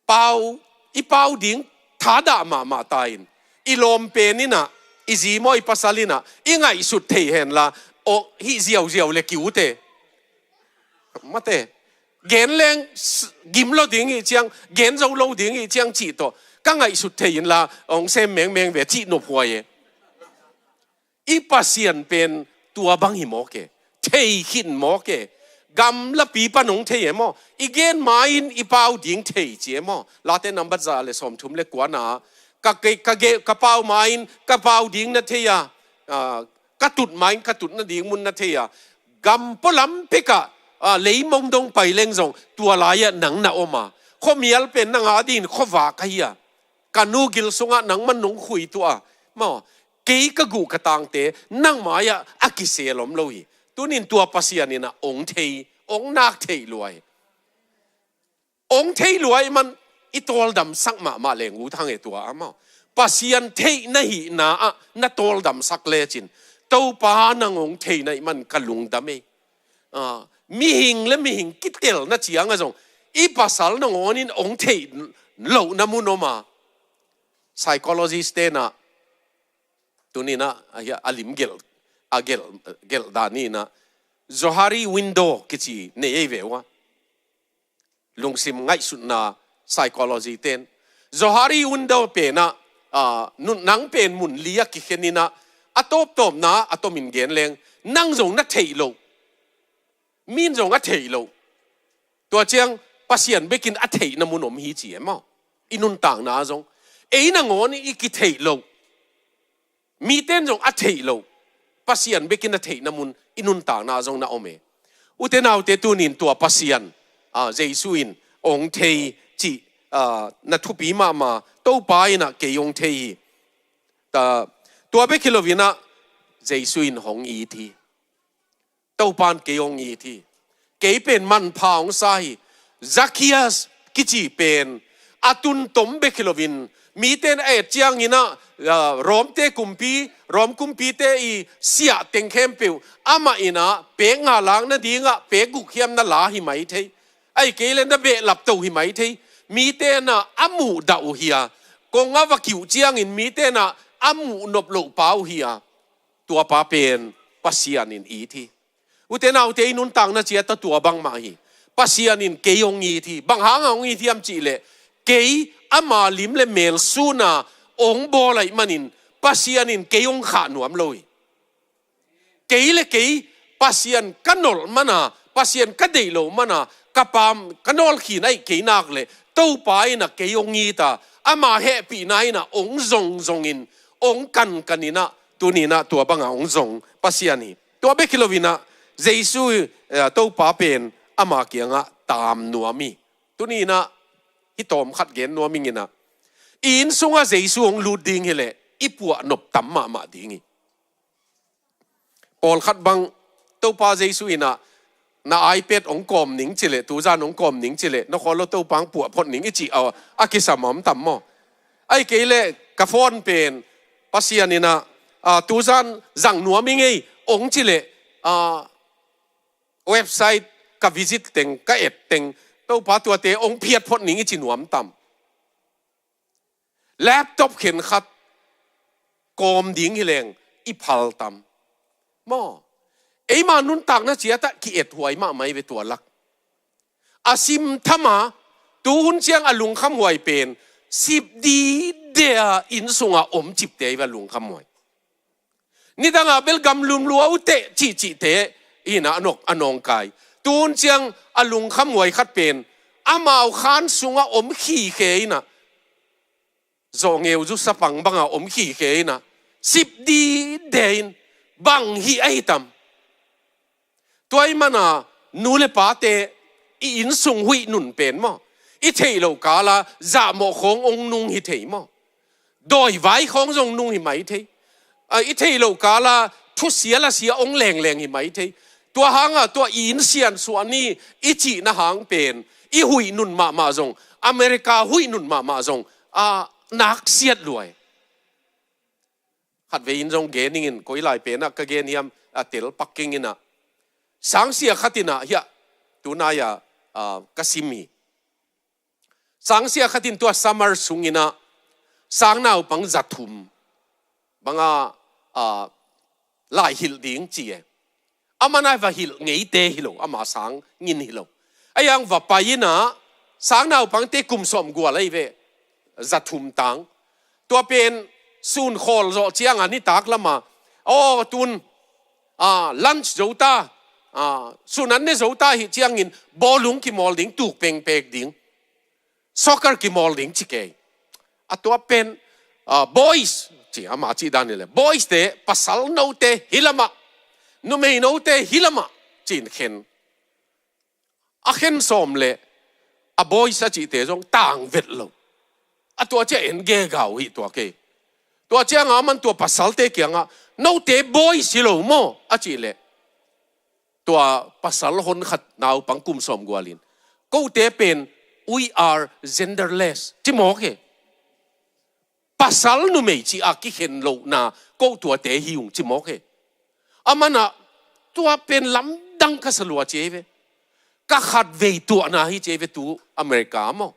Pau, i pau ding thadah mahmah ta in, i lawm pen ina, i zi maw i pasal ina i ngaihsut thei henla, aw, hih ziauziau le ki ut e. Mate, gen leng s-, gim lo ding hi ciang, gen zo lo ding hi ciang cih tawh ka ngaihsut thei inla hong sem mengmeng ve cih nophuai e. I Pasian pen tua bang hi mawk e. Thei khin mawk e. Gamlapi pan hong thei e maw. I gen ma-in i pau ding thei ci e maw. Late nambat za le sawmthum le kuana, ka, ka, ka, ge-, ka pau ma-in ka pau ding na thei a, ah, ka tut ma-in ka tut nading mun na thei a, gam pualam pekah, ah, leimong dong pai leng zong tua lai-ah nang na om a, khuamial pen nang adingin khuavak ahi a, ka nu gil sungah nangman nong khui tuah a, maw, kei ka guh ka tangte nang mai-ah a kisel om lo hi. Tunin tua Pasian in a ong thei, ong nak theih luai. Ong thei luai man i tawldamsak mahmah leng ut hang e tua a maw. Pasian theih na hihna ah na tawldamsak lecin, Topa nang ong thei na hih man ka lungdam e. Ah, mihing le mihing kitelna ciang a zong i pasal nangawnin ong theih loh na mun om a. Psychologist te na tunin a, a, a lim gelh, a gelh, gelh dan in a, Zohari window kici nei ei ve ua. Lungsim ngaihsutna psychology ten Zohari window pen a, ah, nun nang pen mun li a kikhen in a, a tawptawpna a tomin gen leng nang zong na theih loh, min zong a theih loh. Tua ciang Pasian bekin a theihna mun om hi ci e maw. I nuntakna zong ei nangawn i kitheih loh, miten zong a theih loh, Pasian bekin a theihna mun i nuntakna zong na om e. Ute naute tunin tua Pasian, ah, Jesu in ong thei cih, ah, na thupi mahmah, Topa in a kei ong thei hi. Ta, tua bek hi loinah Jesu in hong it hi. Topan kei hong it hi. Kei pen manpha hong sa hi. Zacchaeus kici pen a tuntom bek hi loin mite in a et cianginah, ah, Rom te kumpi, Rom kumpite i siah teng khempeuh amah inah pek nga lak nadingah pek guk hiam na la hi mai thei. Ahih kei leh na behlap to hi mai thei. Mite inah a muhdah uh hi a, kong a va kiuh ciangin mite inah a muh nop loh pa uh hi a, tua pa pen Pasian in it hi. Ute naute, i nuntakna ciat ah tua bangmah hi. Pasian in kei hong it hi. Bang hanga hong it hiam cih leh, kei ama lim le mel sun a hong bawl ahih manin Pasian in kei hong khah nuam lo hi. Kei le kei, Pasian ka nolh man a, Pasian ka deih loh man a, ka pam, ka nawlkhin ahih kei nak leh, Topa inah kei hong it a, ama hehpihna inah hong zong zongin, hong kankan inah, tuni inah tua bangah hong zong Pasian hi. Tua bek hi loinah Jesu, eh, Topa pen ama kiangah taam nuam hi. Tuni inah hih tawm khat gen nuam ing inah, i inn sungah Jesu hong lut ding hi leh i puah nop tam mahmah ding hi. Pawlkhat bang Topa Jesu inah na iPad hong kawm ning ci leh, tuzan hong kawm ning ci leh, na khawl lo Topa hong puah phot ning i cih a, a kisam a om tam maw? Ahih kei leh ka phone pen Pasian inah, ah, tuzan zang nuam ing ei hong ci leh, ah, website ka visit teng, ka et teng, Topa tuate hong phiat phot ning i ci nuam tam? Laptop khenkhat kawm ding hi leng i phal tam? Maw, eima nuntakna ciat ah ki-ethuai mahmah hi ve tua lak. A simtham a, tuhun ciang a lungkhamhuai pen sip dide a inn sungah om cipte hi ve a lungkhamhuai. Nidangah bel gam lumlua uh teh cihcihte inah a nawk, a nawngkai. Tuhun ciang a lungkhamhuai khat pen amau khan sungah om khikhe inah, zawngeu zu sapang bangah om khikhe inah, sip dide in, bang hih ahi tam? Tua ahih mana nu le pate i inn sung huih nun pen maw, i theih loh kala zahmawh khawng hong nung hi thei maw? Dawivai khawng zong nung hi mai thei. A, i theih loh kala thusia lasia hong lengleng hi mai thei. Tua hanga tua i inn siansuah ni i cihna hang pen i huih nun mahmah zong, America huih nun mahmah zong, a, naksiat luai. Khatvei in zong gen ingin, koi lai penah ka gen hiam, a, tel pak keng inah. Sangsia khat inah hiah tunai-a, a, ka sim hi. Sangsia khat in tua summer sung inah sangnaupang zathum banga, a, lai hilh ding ci e. Aman a va hilh ngeite hi lo, ama sang ngin hi lo. A iang va pai inah sangnaupangte kum sawmgual ahi ve, zathum tang. Tua pen sun khawl zawh cianga nitak lama, aw, tun, a, lunch zo ta, a, sun an ne zo ta hi ciangin bawlung kimawl ding, tuk pengpek ding, soccer kimawl ding ci kei. A tua pen, a, boys ci, ama cih dan hi le, boys te, pasal note hi lamah, numei note hi lamah ci-in khen. A khen sawm le a boys a cihte zong tang vet lo. A tua ciah en gegau hi tua kei. Tua cianga aman tua pasalte kiangah, note boys hi lo maw a cih le, tua pasal hon khat naupang kum sawmgual in, kote pen, we are genderless ci mawk hi. Pasal numei ci-a kikhen lohna ko tuate hi ung ci mawk hi. Aman a tua pen lamdang ka sa lua ci ei ve. Ka khatvei tuahna hi ci ei ve tu America maw.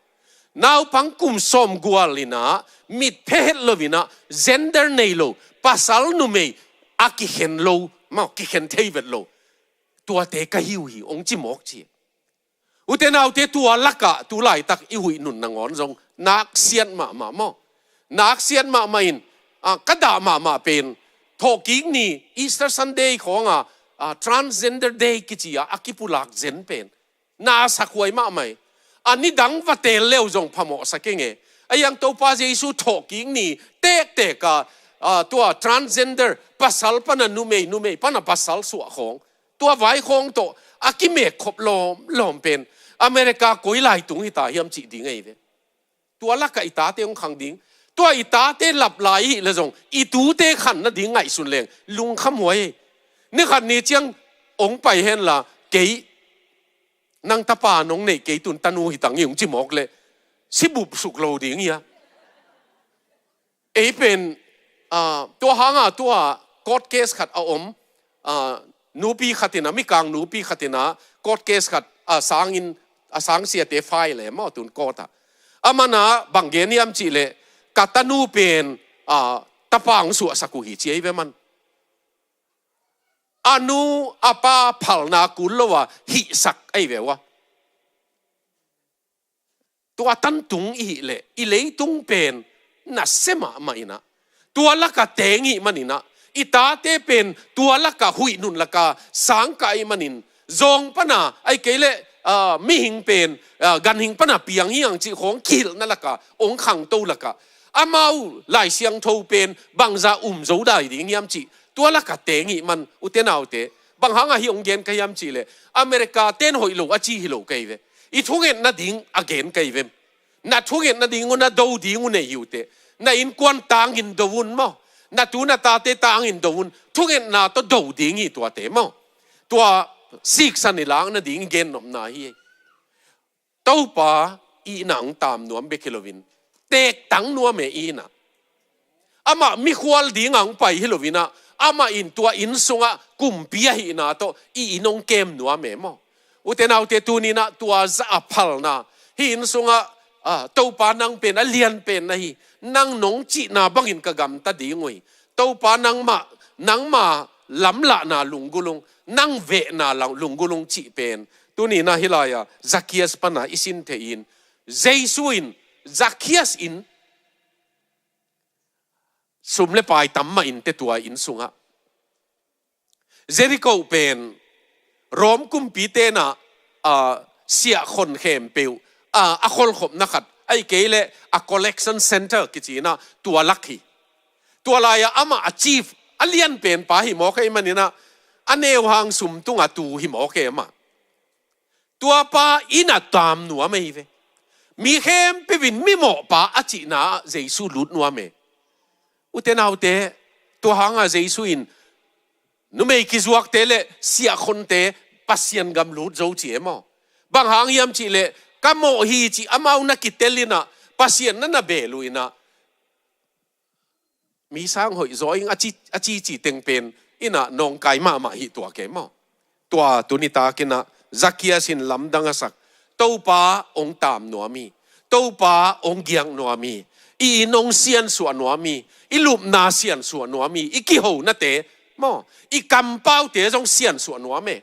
Naupang kum sawmgual inah, mit phehet lo inah, gender nei lo, pasal numei a kikhen lo maw, kikhen thei vet lo. Tuate ka hi uh hi hong ci mawk ci. Ute naute, tua lakah tu laitak i huih nun nangawn zong naksiat mahmah maw? Naksiat mahmah in, a, ka dah mahmah pen, thawhkik ni Easter Sunday khawnga, a, Transgender Day kici-a a kipulak zen pen na sakhuai mahmah hi. A nidang va teel leu zong phamawh sa keng e. A iang Topa Jesu thawhkik ni tektek a, a, tua transgender, pasal pana numei, numei pana pasal suah khawng, tua vai khawng tawh a kimek khop lawmlawm pen America koi lai tung hita hiam cih ding ahi ve. Tua lakah i tate hong khang ding, Tua i tate lap lai i hih leh zong i tute khan nading ngaihsun leng lungkham huai. Ni khat ni ciang ong pai hen la, kei, nang tapa nong neih kei, tun tanu hi tang hi, ong ci mawk leh si bup suk lo ding hi a. Ei pen, ah, tua hang a tua court case khat a om, ah, nupi khat in a, mikang nupi khat in a court case khat a sangin, a sangsiate file e maw, tun court ah. Aman a bang gen hiam cih leh, ka tanu pen, ah, tapa ong suahsak uh hi ci ei ve man. A nu a pa phalna kul lo a hihsak ei ve ua. Tua tan tung i hih leh i leitung pen nasia mahmah in a, tua lak a teng i hih manin a, i tate pen tua lak a huih nun lak a sang kah i hih manin, zawng pan a, ahih kei leh, ah, mihing pen, ah, ganhing pan a piang hi hang cih khawng kihilhna lak a, ong khangto lak a, amau Lai Siangtho pen bangzah um zo dai ding hiam cih tua lak a teng i hih man, ute naute, bang hang a hih ong gen ka hiam cih leh, America ten hoih lo a ci hi lo kei ve. I thungetna ding a gen kei ve. Na thungetna ding uh, na do ding uh nei hi uh teh. Na innkuan tangin do un maw, na tu na tate tangin do un. Thungetna tawh do ding hi tuate maw. Tua siksan i lakna ding i gen nopna hi. Topa i itna ong tam nuam bek hi loin, teektang nuam e i itna. Amah mikhual ding a ong pai hi loin a, amah in tua inn sungah kumpi ahihna tawh i inn ong kem nuam e maw. Ute naute, tuni-in a tua zah a phalna, hih inn sungah, ah, Topa, nang pen a lian pen na hi, nang nong cihna bangin ka gamta ding uh hi. Topa, nangmah, nangma lamlahna lunggulh ung, nang vehna lang lunggulh ung cih pen, tuni-in a hih lai-a Zacchaeus pan a i sin thei in, Jesu in Zacchaeus in sum le pai tam mah in teh tua inn sungah. Jericho pen Rom kumpite in a, ah, siahkhon khempeuh, ah, a kholhkhopna khat, ahih kei leh a collection center kici-in a tua lak hi. Tua lai-a amah a chief, a lianpen pa hi mawk ahih manin a, a neu hang sum tung a tu hi mawk e amah. Tua pa in a tam nuam ahi ve. Mi khempeuh in mimawhpa a cihna ah Jesu lut nuam e. Ute naute, tua hang a Jesu in numei kizuakte le siahkhonte Pasian gam lut zo ci e maw. Bang hang hiam cih leh, ka mawh hi cih amau na kitel in a, Pasian na na bel uh in a, mi sang hoih zaw ing a ci, a cici teng pen in a nawngkai mahmah hi tuak e maw. Tua tuni takin a Zacchaeus in lamdang a sak, Topa ong tam nuam hi, Topa ong giak nuam hi, i inn ong siansuah nuam hi, i lupna siansuah nuam hi, i kihonate maw, i kampaute zong siansuah nuam e.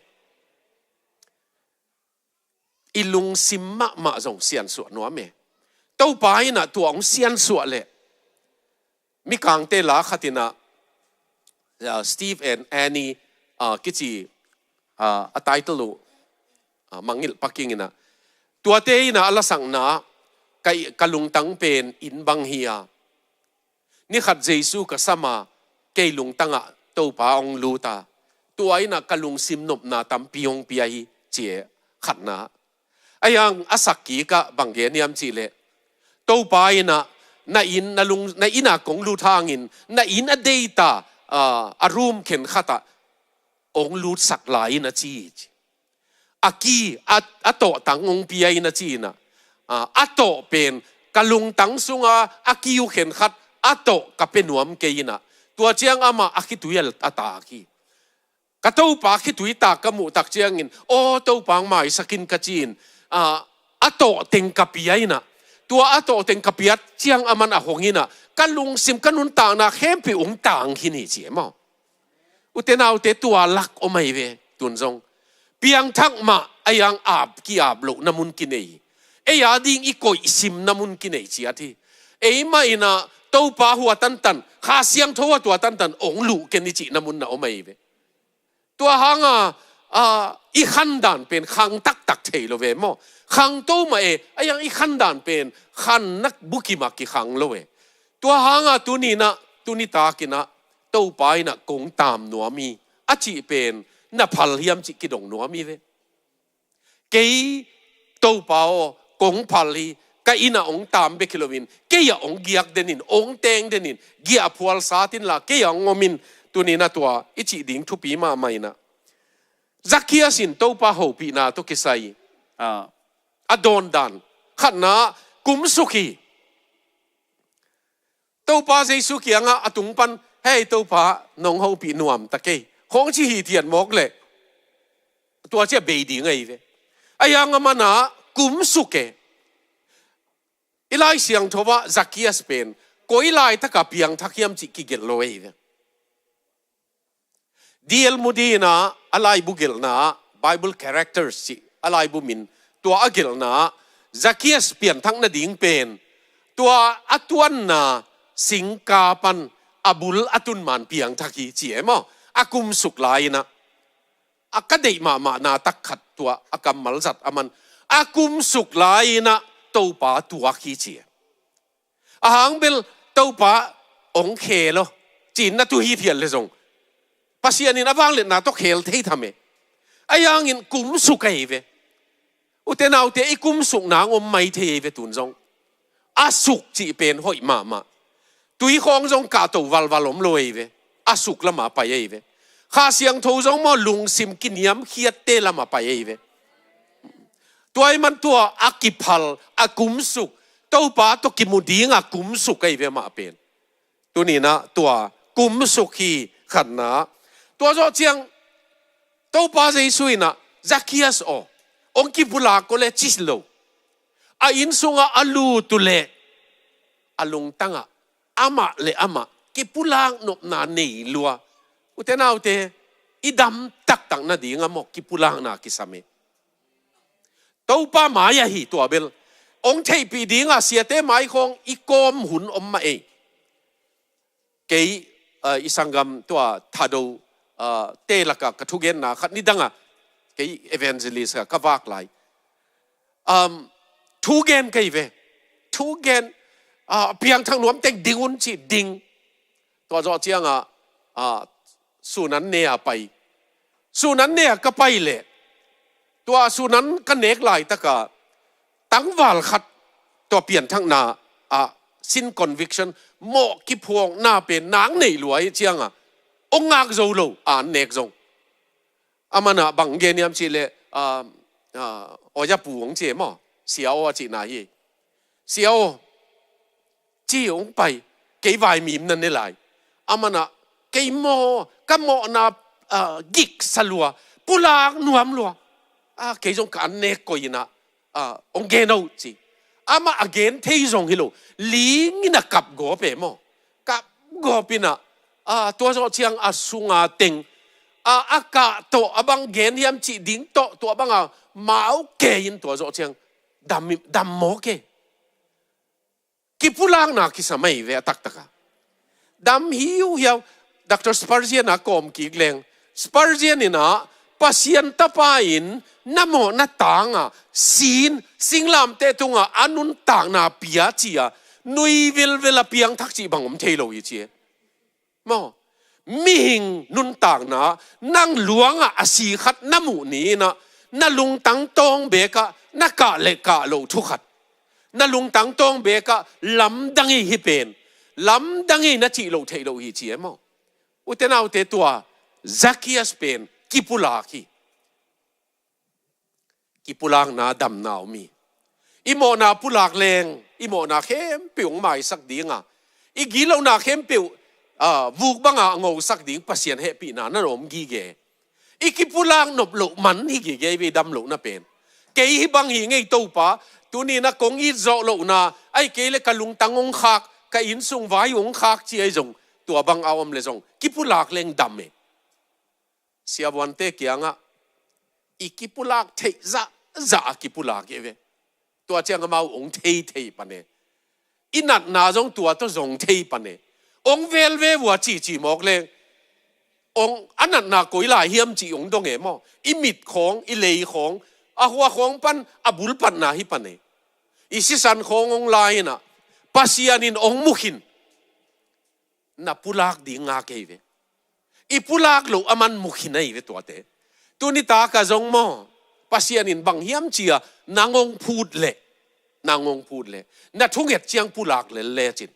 I lungsim mahmah zong siansuah nuam e. Topa in a tua ong siansuah leh, mikangte la khat in a, ah, Steve and Annie, ah, kici, ah, a title uh, ah, Mangngilh Paking in a, tuate in a a lasakna, ka, ka lungtang pen inn bang hi a, ni khat Jesu ka sam a, kei lungtang ah Topa ong lut a, tua in a ka lungsim nopna tampi ong pia hi ci e, khatna. Ahi hang a sak kik ah bang gen hiam cih leh, Topa in a, na inn, na lung, na inn a kong lut hangin, na inn a deita, ah, a room khenkhat ah ong lutsak lai in a ci hi ci. A key, a, a tawh tang ong pia in a ci in a. Ah, a tawh pen, ka lungtang sunga a key uh khenkhat a tawh ka pia nuam kei in a. Tua ciang amah a khitui a, a tak hi. Ka Topa khitui tak ka muh tak ciangin, aw, Topa ong maisak in ka ci in, ah, a tawh teng ka pia in a. Tua a tawh teng ka piak ciang aman a hong in a, ka lungsim, ka nuntakna khempeuh ong tang khin hi ci e maw. Ute naute, tua lak om ahi ve, tun zong. Piangthak mah ahi hang ap, ki-ap lohna mun kinei. Ei a ding i koihsimna mun kinei ciat hi. Eimah in a Topa hua tantan, Kha Siangtho a tua tantan ong luh ken i cihna mun na om ahi ve. Tua hang a, a, i khandan pen khang taktak thei lo ve maw. Khangto mah e, ahi hang i khandan pen khanna bukim a kikhang lo e. Tua hang a tuni in a, tuni takin a, Topa in a kong tam nuam hi a cih pen na phal hiam cih kidong nuam hi ve. Kei Topa aw, kong phal hi, Ka inn ah hong taam bek hi loin, kei ah hong giak den in, hong teng den in, giahphual sat inla kei ah hong om in, tuni-in ah tua i cih ding thupi mahmah in ah. Zacchaeus in Topa hopihna tawh kisai, ah, a dawndan khatna, kumsuk hi. Topa Jesu kiangah a tung pan, "Hei Topa, nong hopih nuam ta kei," khawng ci hithiat mawk leh tua ciang bei ding ahi ve. Ahi hang amah in ah kumsuk e. I Lai Siangtho ah Zacchaeus pen koi laitak a piangthak hiam cih kigelh lo ahi ve. D L Moody in ah a laibu gelhna, Bible Characters cih a laibu min, tua a gelhna, Zacchaeus pianthak nading pen tua a tuanna singka pan a bul a tun man piangthak hi ci e maw. A kumsuk lai-in ah, a ka deih mahmahna tak khat tua a kammal zat, aman a kumsuk lai-in ah Topa tuak hi ci e. A hang bel Topa hong khel aw, ci-in na tu hithiat leh zong, Pasian in a vangliatna tawh khel thei tham e. Ahi hangin kumsuk ahi ve. Ute naute, i kumsuk nang om mai thei ahi ve tun zong. A suk cih pen hoih mahmah. Tui khawng zong kahto valval om lo ahi ve. A suk lamah pai ahi ve. Kha Siangtho zong maw, lungsim kiniamkhiatte lamah pai ahi ve. Tua ahih man tua a kiphal, a kumsuk, Topa tawh kimu ding a kumsuk ahi ve amah pen. Tuni-in ah tua kumsuk hi khatna. Tua zawh ciang Topa Jesu in ah, "Zacchaeus aw, hong kipulak ko leh," ci lo. A inn sungah a lut uh leh a lungtangah amah le amah kipulak nopna nei lua. Ute naute, i dam taktak nading ah maw kipulakna kisam e. Topa mai ahi tua bel. Hong theihpih ding a siate mai khawng i kawm hun om mah ei. Kei, ah, i sanggam tua Thado, ah, te lakah ka thugenna khat nidang a, kei evangelist ka, ka vak lai. Um, thugen kei ve. Thugen, ah, piangthak nuam teng ding un ci ding. Tua zawh ciangah, ah, sun an ne a pai. Sun an ne a ka pai leh, tua sun an ka nek laitakah tangval khat, tua pianthakna ah sin conviction, mawh kiphuakna pen nang nei lua hi ciangah, hong ngak zo lo, an nek zong. Aman ah bang gen hiam cih leh, ah, ah, Aw Za Pu hong ci e maw, Sia Aw a cihna hi. Sia Aw, ci hong pai, kei vaimim na ne lai. Aman ah, kei maw, ka mawhna, ah, gik sa lua, pulak nuam lua. Ah, kei zong ka an nek koih in ah, ah, hong gen o ci. Amah a gen thei zong hi lo, ling in a kap gawp e maw. Kap gawp in ah, ah, tua zawh ciang a sunga teng, ah, a kah tawh a bang gen hiam cih ding tawh, tua bang a mau kei in tua zawh ciang dam, dam mawk e. Kipulakna kisam ahi ve a taktak a. Dam hiuhiau, Doctor Spurgeon a kawm kik leng. Spurgeon in ah, Pasian Tapa in na mawhna tang a, sin, singlamteh tungah a nuntakna pia ci a, nui vilvel a piangthak cih bang om thei lo hi ci e. Maw, mihing nuntakna, nang luangah a si khat na muh ni in ah, na lungtang tawng bekah na kah le kah loh thu khat, na lungtang tawng bekah lamdang ei hi pen, lamdang ei na cih loh theih loh hi ci e maw. Ute naute, tua Zacchaeus pen kipulak hi. Kipulakna damna om hi. I mawhna pulak leng, i mawhna khempeuh hong maisak ding a, i gitlohna khempeuh, ah, vuk bangah a ngosak ding Pasian hehpihna na om gige. I kipulak nop loh man hi gige, i vei dam lohna pen. Kei hih bang hi ngei Topa, tuni-in ah kong it zawh lohna, ahih kei leh ka lungtang hong khak, ka inn sung vai hong khak ci ahi zong, tua bang a om leh zong, kipulak leng dam e. Siavuante kiangah i kipulak theih zahzah a kipulak hi ve. Tua ciang amau hong thei thei pan e. I natna zong tua tawh zong thei pan e. Hong velve vua cici mawk leng, hong a natna koi lai hiam cih hong dong e maw. I mit khawng, i lei khawng, a hua khawng pan a bulpatna hi pan e. I sisan khawng hong lai in ah, Pasian in hong mu khin, na pulak ding ngak ei ve. I pulak loh aman mu khin ei ve tuate. Tuni tak ah zong maw, Pasian in bang hiam ci a nang hong phut leh, Nang hong phut le, na thunget ciang pulak lel lecin,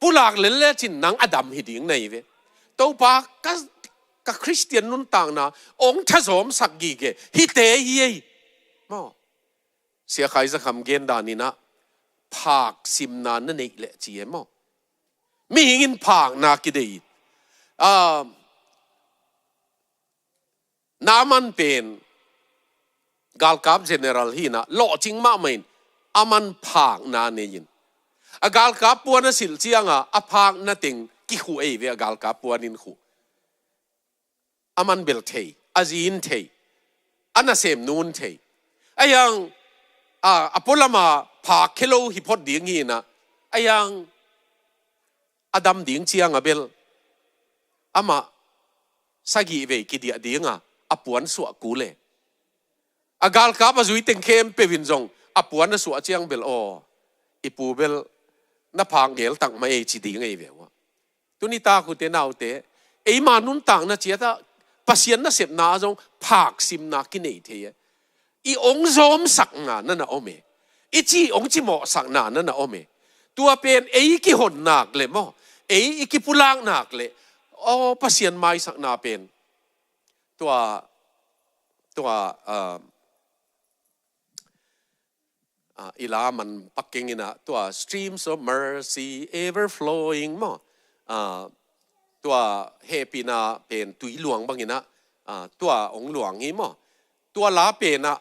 pulak lel lecin nang a dam hi ding na hi ve. Topa, ka, ka Khristian nuntakna hong thazawmsak gige hi te hi ei. Maw, Sia Khai Za Kham gen dan in ah, phak simna na neih leh ci e maw. Mihing in phakna kidei. Ah, Naaman pen galkap general hi in ah, lawhcing mahmah in, aman phakna nei in, a galkap puan a silh ciang a, a phakna teng kikhuh ei ve, a galkap puan in khuh. Aman bel thei, a zi in thei, a nasemnu in thei. Ahi hang, a, a pualam a phak khia lo hi phot ding hi in ah, ahi hang a dam ding ciang a bel amah sagih vei kidiah ding a, a puan suah kul e. A galkap a zui teng khempeuh in zong a puan a suah ciang bel, aw, i pu bel na phak ngel tak mah ei ci ding ei ve uh a. Tuni tak, ute naute, eima nuntakna ciat ah Pasian nasepna ah zong phak simna kinei thei e. I hong zawmsakna na na om e. I cih hong cimawhsakna na na om e. Tua pen ei kihon nak le maw, ei i kipulak nak le, aw, Pasian maisakna pen, tua, tua, ah, ah, i la man pak keng in ah, tua streams of mercy ever flowing maw. Ah, tua hehpihna pen tui luang bang in ah, ah, tua hong luang hi maw. Tua la pen ah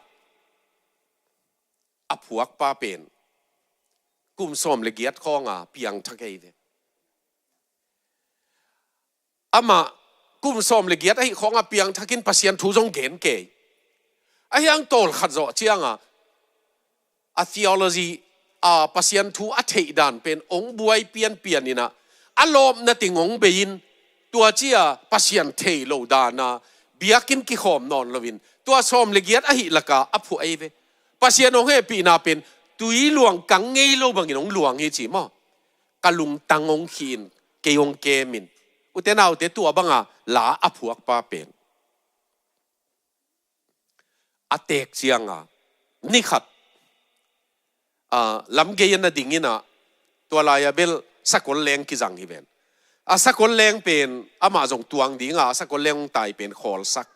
a phuakpa pen kum sawm le giat khawng a piangthak hi ve. Amah kum sawm le giat ahih khawng a piangthak in Pasian thu zong gen kei. Ahi hang tawlkhat zawh ciang a, a theology, a Pasian thu a theih dan pen hong buai pianpian in ah, a lawpna teng hong bei in, tua ci a Pasian thei lo dan a biakinn kikhawm nawn lo in, tua sawm le giat ahih lak a a phuah ei ve. Pasian hong hehpihna pen tui luang kang ngei lo bangin hong luang hi ci maw. Ka lungtang hong khih in, kei hong kem in. Ute naute, tua bang a la a phuakpa pen a teek ciang a, ni khat, ah, lamgei a na ding in ah, tua lai a bel sakol leng kizang hi ven. A sakol leng pen amah zong tuang ding a, a sakol leng hong tai pen khawlsak.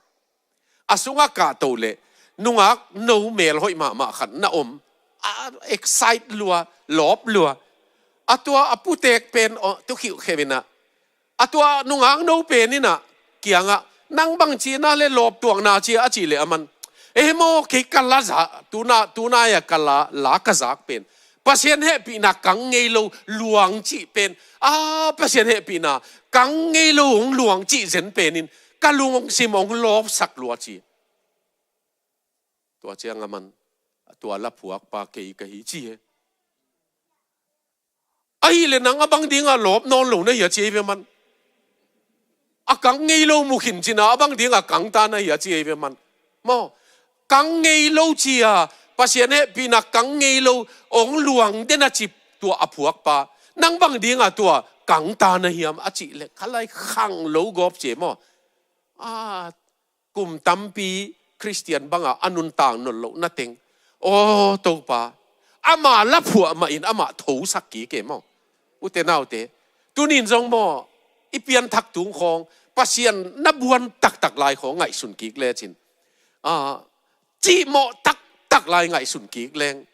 A sung ah kahto le nungak no mel hoih mahmah khat na om. A excite lua, lawp lua. A tua a putek pen, aw, tu khiuh kheuh in ah, a tua nungak no pen in ah kiang ah, nang bang ci na le lawp tuakna ci a, a cih leh aman, e maw, kei ka la zak, tuna, tuna a ka la, la ka zak pen Pasian hehpihna kang ngei lo luang cih pen, a, Pasian hehpihna kang ngei lo hong luang cih zen pen in ka lung hong sim, hong lawpsak lua ci. Tua ciang aman, tua la phuakpa kei ka hi ci e. Ahih leh nang a bang ding a lawp nawn lo na hi a ci ei ve man. A kang ngei lo mu khin cin a, a bang ding a kang ta na hi a ci ei ve man. Maw, kang ngei lo ci a, Pasian hehpihna kang ngei lo hong luang den a ci, tua a phuakpa, nang bang ding a tua kang ta na hiam a cih leh, kha lai khang lo gawp ci e maw. A, kum tampi Khristian bang a a nuntak nawn lohna teng, aw Topa, amah la phuah mah in amah thosak kik e maw. Ute naute, tuni in zong maw, i pianthak tung khawng, Pasian na buan taktak lai khawng ngaihsun kik lecin, a, cihmawh taktak lai ngaihsun kik leng,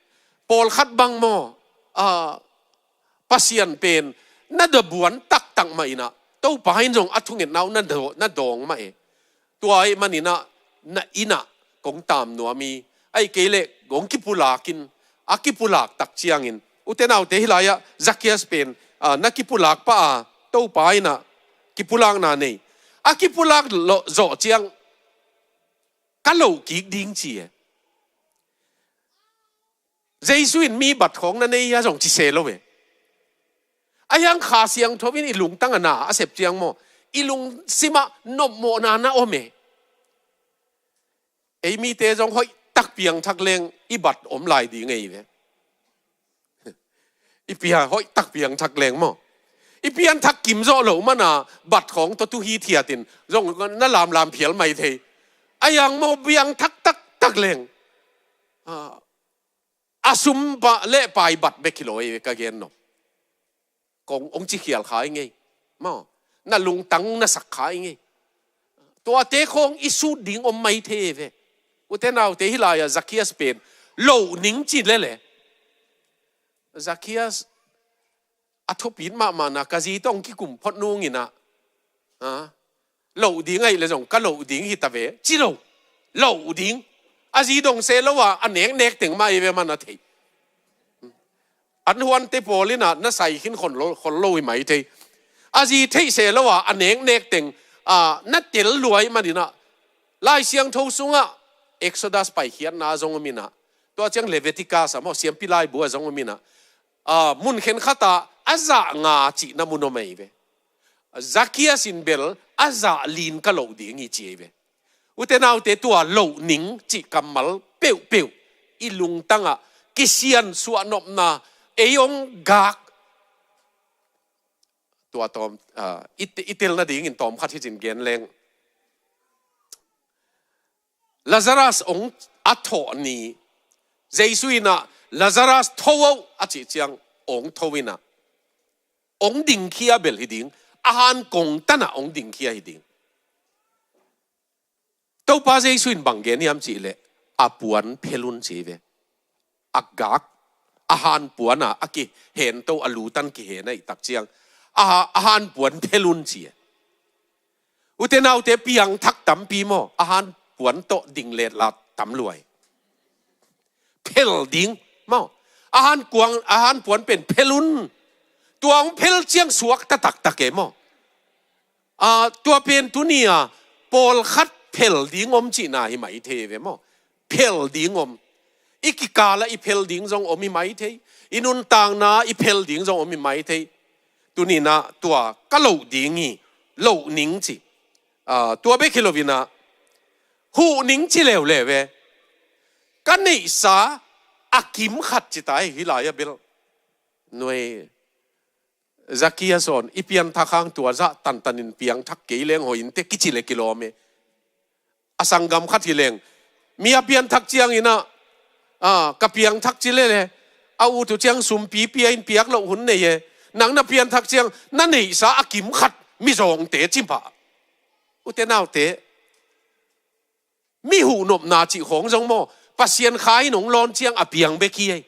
pawlkhat bang maw, a, Pasian pen na da buan taktak mah in ah, Topa in zong a thungetna uh na daw-, na dawng mah e. Tua ahih man in ah, na inn ah kong tam nuam hi. Ahih kei leh kong kipulak in, a kipulak tak ciangin, ute naute, hih lai ah Zacchaeus pen, a, na kipulak pah a, Topa in ah kipulakna nei. A kipulak lo-, zawh ciang, ka loh kik ding ci e. Jesu in mi bat khawng na nei hia zong ci se lo e. Ahi hang Kha Siangtho in i lungtang a na a sep ciang maw, i lungsim ah nopmawhna na om e. Ei mite zong hoih tak piangthak leng i bat om lai ding ei ve. I pia hoih tak piangthak leng maw, i pianthak kim zawh loh man a, bat khawng tawh tu hithiat in zong na lamlam phial mai thei. Ahi hang maw, piangthak taktak leng, a, A sum le pai bat bek hi lo ei ve ka gen nop. Kong ong ci khial kha i ngei. Maw, na lungtang na sak kha i ngei. Tuate khawng i sut ding om mai thei ve. Ute naute, hih lai-ah Zacchaeus pen loh ning ci lele. Zacchaeus a thupit mahmahna ka zi tawh kikum phot nung inah, a, loh ding ahih le zong ka loh ding hi ta ve ci lo. Loh ding. A zi dong se lo a, a neknek teng mah i ve man a thei. An huante pawl inah na sai khin khol lo, khol lo hi mai thei. A zi theih se lo a, a neknek teng, a, na tel luai man inah. Lai Siangtho sungah Exodus paikhiatna zong om inah, tua ciang Leviticus a maw, Siampi Laibu a zong om inah, a, mun khenkhat ah a zah nga cihna mun om ei ve. Zacchaeus in bel a zah li-in ka loh ding hi ci ei ve. Ute naute, tua loh ning cih kammal peuhpeuh i lungtangah kisiansuah nopna, ei ong gak. Tua tawm, a, i, i tel nadingin tawm khat hi cin gen leng. Lazarus ong a thawh ni, Jesu inah Lazarus tho oh a cih ciang ong tho inah, ong dingkhia bel hi ding, a han kong tanah ong dingkhia hi ding. Topa Jesu in bang gen hiam cih leh, a puan phel un ci ve. A gak, a han puan a, a kihento, a lu tan kihen ahih tak ciang, a, a han puan phel un ci e. Ute naute, piangthak tampi maw, a han puan tawh ding letla tam luai. Phel ding maw, a han kuang, a han puan pen phel un. Tua hong phel ciang suakta taktak e maw. A, tua pen tuni-a pawlkhat phel ding om cihna hi mai thei ve maw. Phel ding om. I kikal ah i phel ding zong om hi mai thei. I nuntakna i phel ding zong om hi mai thei. Tuni inah tua ka loh ding hi, loh ning ci. A, tua bek hi lo inah, huh ning ci leuleu ve. Ka neihsa a kim khat ci ta hi, hih lai-ah bel. Nuai, Zacchaeus awn, i pianthak hang tua zah tantanin piangthak kei leng hoih inteh kici le kilawm e. A sanggam khat hi leng, mi a pianthak ciang inah, a, ka piangthak ci lele, a ut uh ciang sumpi pia in piak loh hun nei e. Nang na pianthak ciang na neihsa a kim khat mizawngte ci pah. Ute naute, mi huhnopna cih khawng zong maw, Pasian Kha in hong lawn ciang a piang bek hi ei.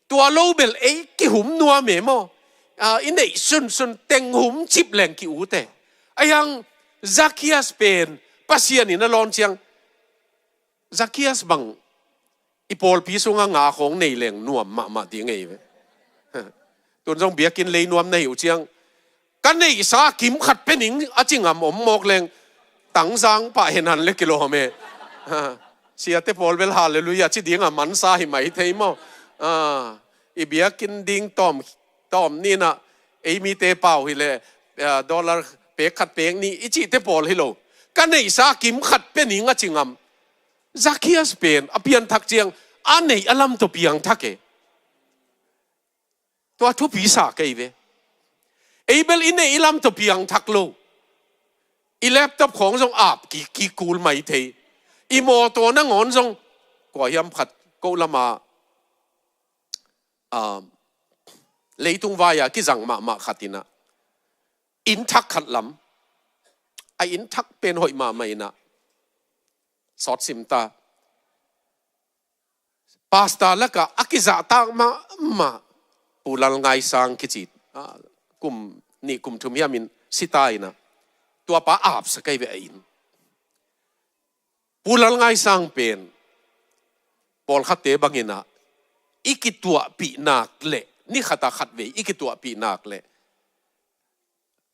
Tua lo bel ei kihum nuam e maw. A, i neih sunsun teng hum cip leng ki-ut e. Ahi hang Zacchaeus pen Pasian in a lawn ciang, Zacchaeus bang i pawlpi sungah nga khawng nei leng nuam mahmah ding ei ve. Tun zong biakinn lei nuam na hi uh ciang, ka neihsa a kim khat pia ning a ci ngam om mawk leng, tangzang pah hen han le kilawm e. Siate pawl bel halleluiah ci dingah mansa hi mai thei maw. A, i biakinn ding tawm, tawm ni inah, ei mite pau hi leh, a, dollar pek khat pek nih i cihte pawl hi lo. Ka neihsa a kim khat pia ning a ci ngam. Zacchaeus pen a pianthak ciang a neih a lam tawh piangthak e. Tua thupi sa kei ve. Ei bel i neih i lam tawh piangthak lo. I laptop khawng zong ap kik, kik kul mai thei. I mawtaw nangawn zong, kua hiam khat ko lama, a, leitung vai-a kizang mahmah khat inah, inn thak khat lam, a inn thak pen hoih mahmah inah, sawt sim ta. Pastor lakah a kizahtak mahmah Pu Lal Ngai Sang kici, a, kum nih kum thum hiamin si ta inah, tua pa apsa kei ve a inn. Pu Lal Ngai Sang pen pawlkhatte bang inah, i kituahpih nak leh, ni khat a khat vei i kituahpih nak leh,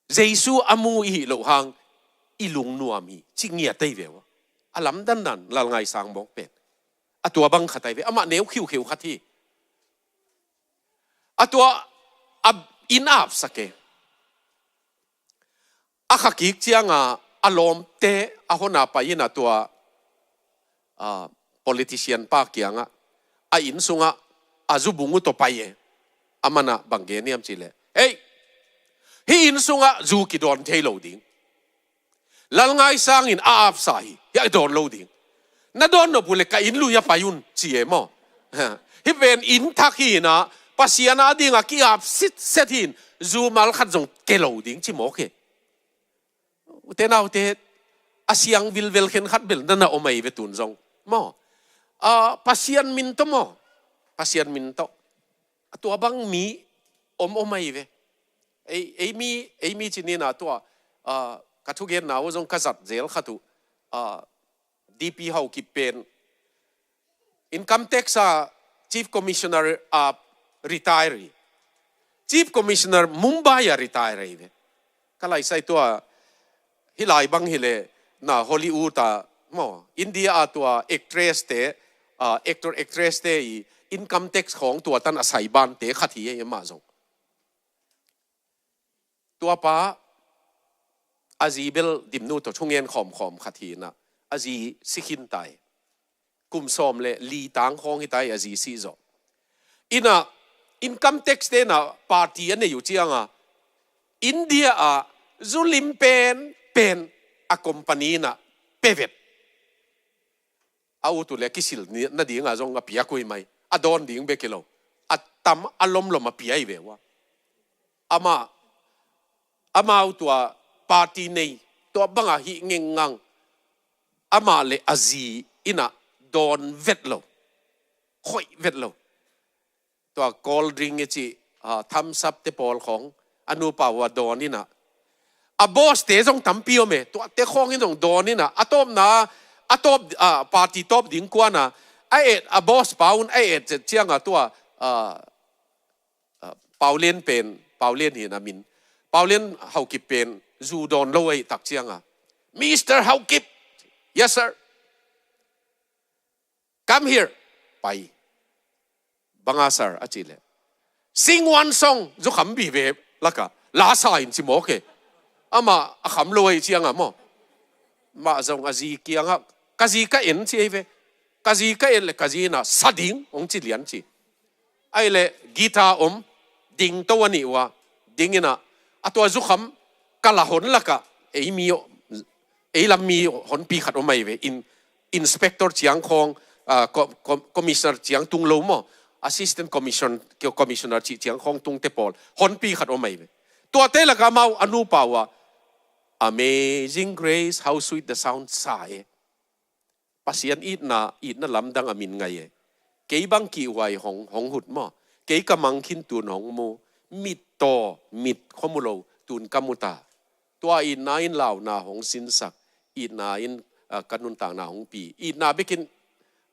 Jesu a mu i hih loh hang i lungnuam hi ci ngiat ei ve uh. A lamdang dan Lal Ngai Sang mawk pen. A tua bang khat ei ve, amah neu khiukhiu khat hi. A tua a inn apsak e. A kha kik cianga a lawmte a hona pai inah tua, a, politician pa kiangah, a inn sungah a zubung uh tawh pai e. A manah bang gen hiam cih leh, hei, hih inn sungah zu kidawn thei lo ding. Lal Ngai Sang in a apsa hi, hiah dawn lo ding. Na dawn nop uh leh ka inn lui-ah pai un ci e maw. Hih pen inn thak hi inah, Pasian a dingah ki-ap sitset hi in, zumal khat zong ke lo ding ci mawk hi. Ute naute, a siang vilvel khen khat bel na na om ahi ve tun zong. Maw? Ah, Pasian min tawh maw? Pasian min tawh. A tua bang mi om om ahi ve. Ei, ei mi, ei mi ci ni na tua, ah, ka thugenna uh zong ka zat zel khat uh. Ah, D P Haokip pen Income Tax a Chief Commissioner a retire hi. Chief Commissioner Mumbai a retire ahi ve. Ka laisai tua, hih lai bang hileh na Hollywood a maw, India a tua actress te, ah, actor actress te i income tax khawng tua tan a sai bante khat hi ei amah zong. Tua pa a zi bel Dimnu tawh thungen khawmkhawm khat hi inah, a zi si khin tai. Kum sawm le li tang khawng hi tai a zi si zawh. Inah income tax te inah party a nei uh cianga, India a zu lim pen pen a company inah pe vet. A ut uh le kisil ni, na dinga zong a piak uh hi mai. A dawn ding bek hi lo. A tam a lomlom a pia hi ve uh a. Amah, amau tua party nei, tua banga hih ngengngang. Amah le a zi inah dawn vet lo. Khoih vet lo. Tua cold drink i cih, ah, thumbs up te pawl khawng a nupa uh a dawn inah. A boss te zong tampi om e, tuate khawng in zong dawn inah. A tawpna, a tawp, ah, party tawp ding kuana, a et, a boss pa un a et zet cianga tua, ah, ah, Paulen pen, Paulen hi na min. Paulen Haokip pen, zu dawn lo ahi tak cianga. Mister Haokip! Yes, sir. Come here. Pai. Banga sar a cih leh, sing one song, zu kham bi ve laka, la sa in ci mawk e. Amah a kham lo ahi cianga maw. Mah zong a zi kiangah, ka zi ka en ci ahi ve. Ka zi ka en le ka zi inah sa ding hong ci lian ci. Ahi le guitar om, ding to a nih uh a, ding inah, a tua zu kham ka la hon laka, ei mi, ei lam mi honpi khat om ahi ve. In, inspector ciang khawng, ah, co-, co-, commissioner ciang tung lo maw, assistant commission-, commissioner cih ciang khawng tung te pawl honpi khat om ahi ve. Tuate laka amau a nupa uh a, Amazing Grace, how sweet the sound sa e. Pasian itna, itna lamdang a min ngai e. Kei bang kihhuai hong, hong hut maw. Kei ka mang khin tun hong mu. Mit taw, mit khuamu lo, tun ka mu ta. Tua itna in launa hong sinsak. Itna in, ah, ka nuntakna hong pi. Itna bekin,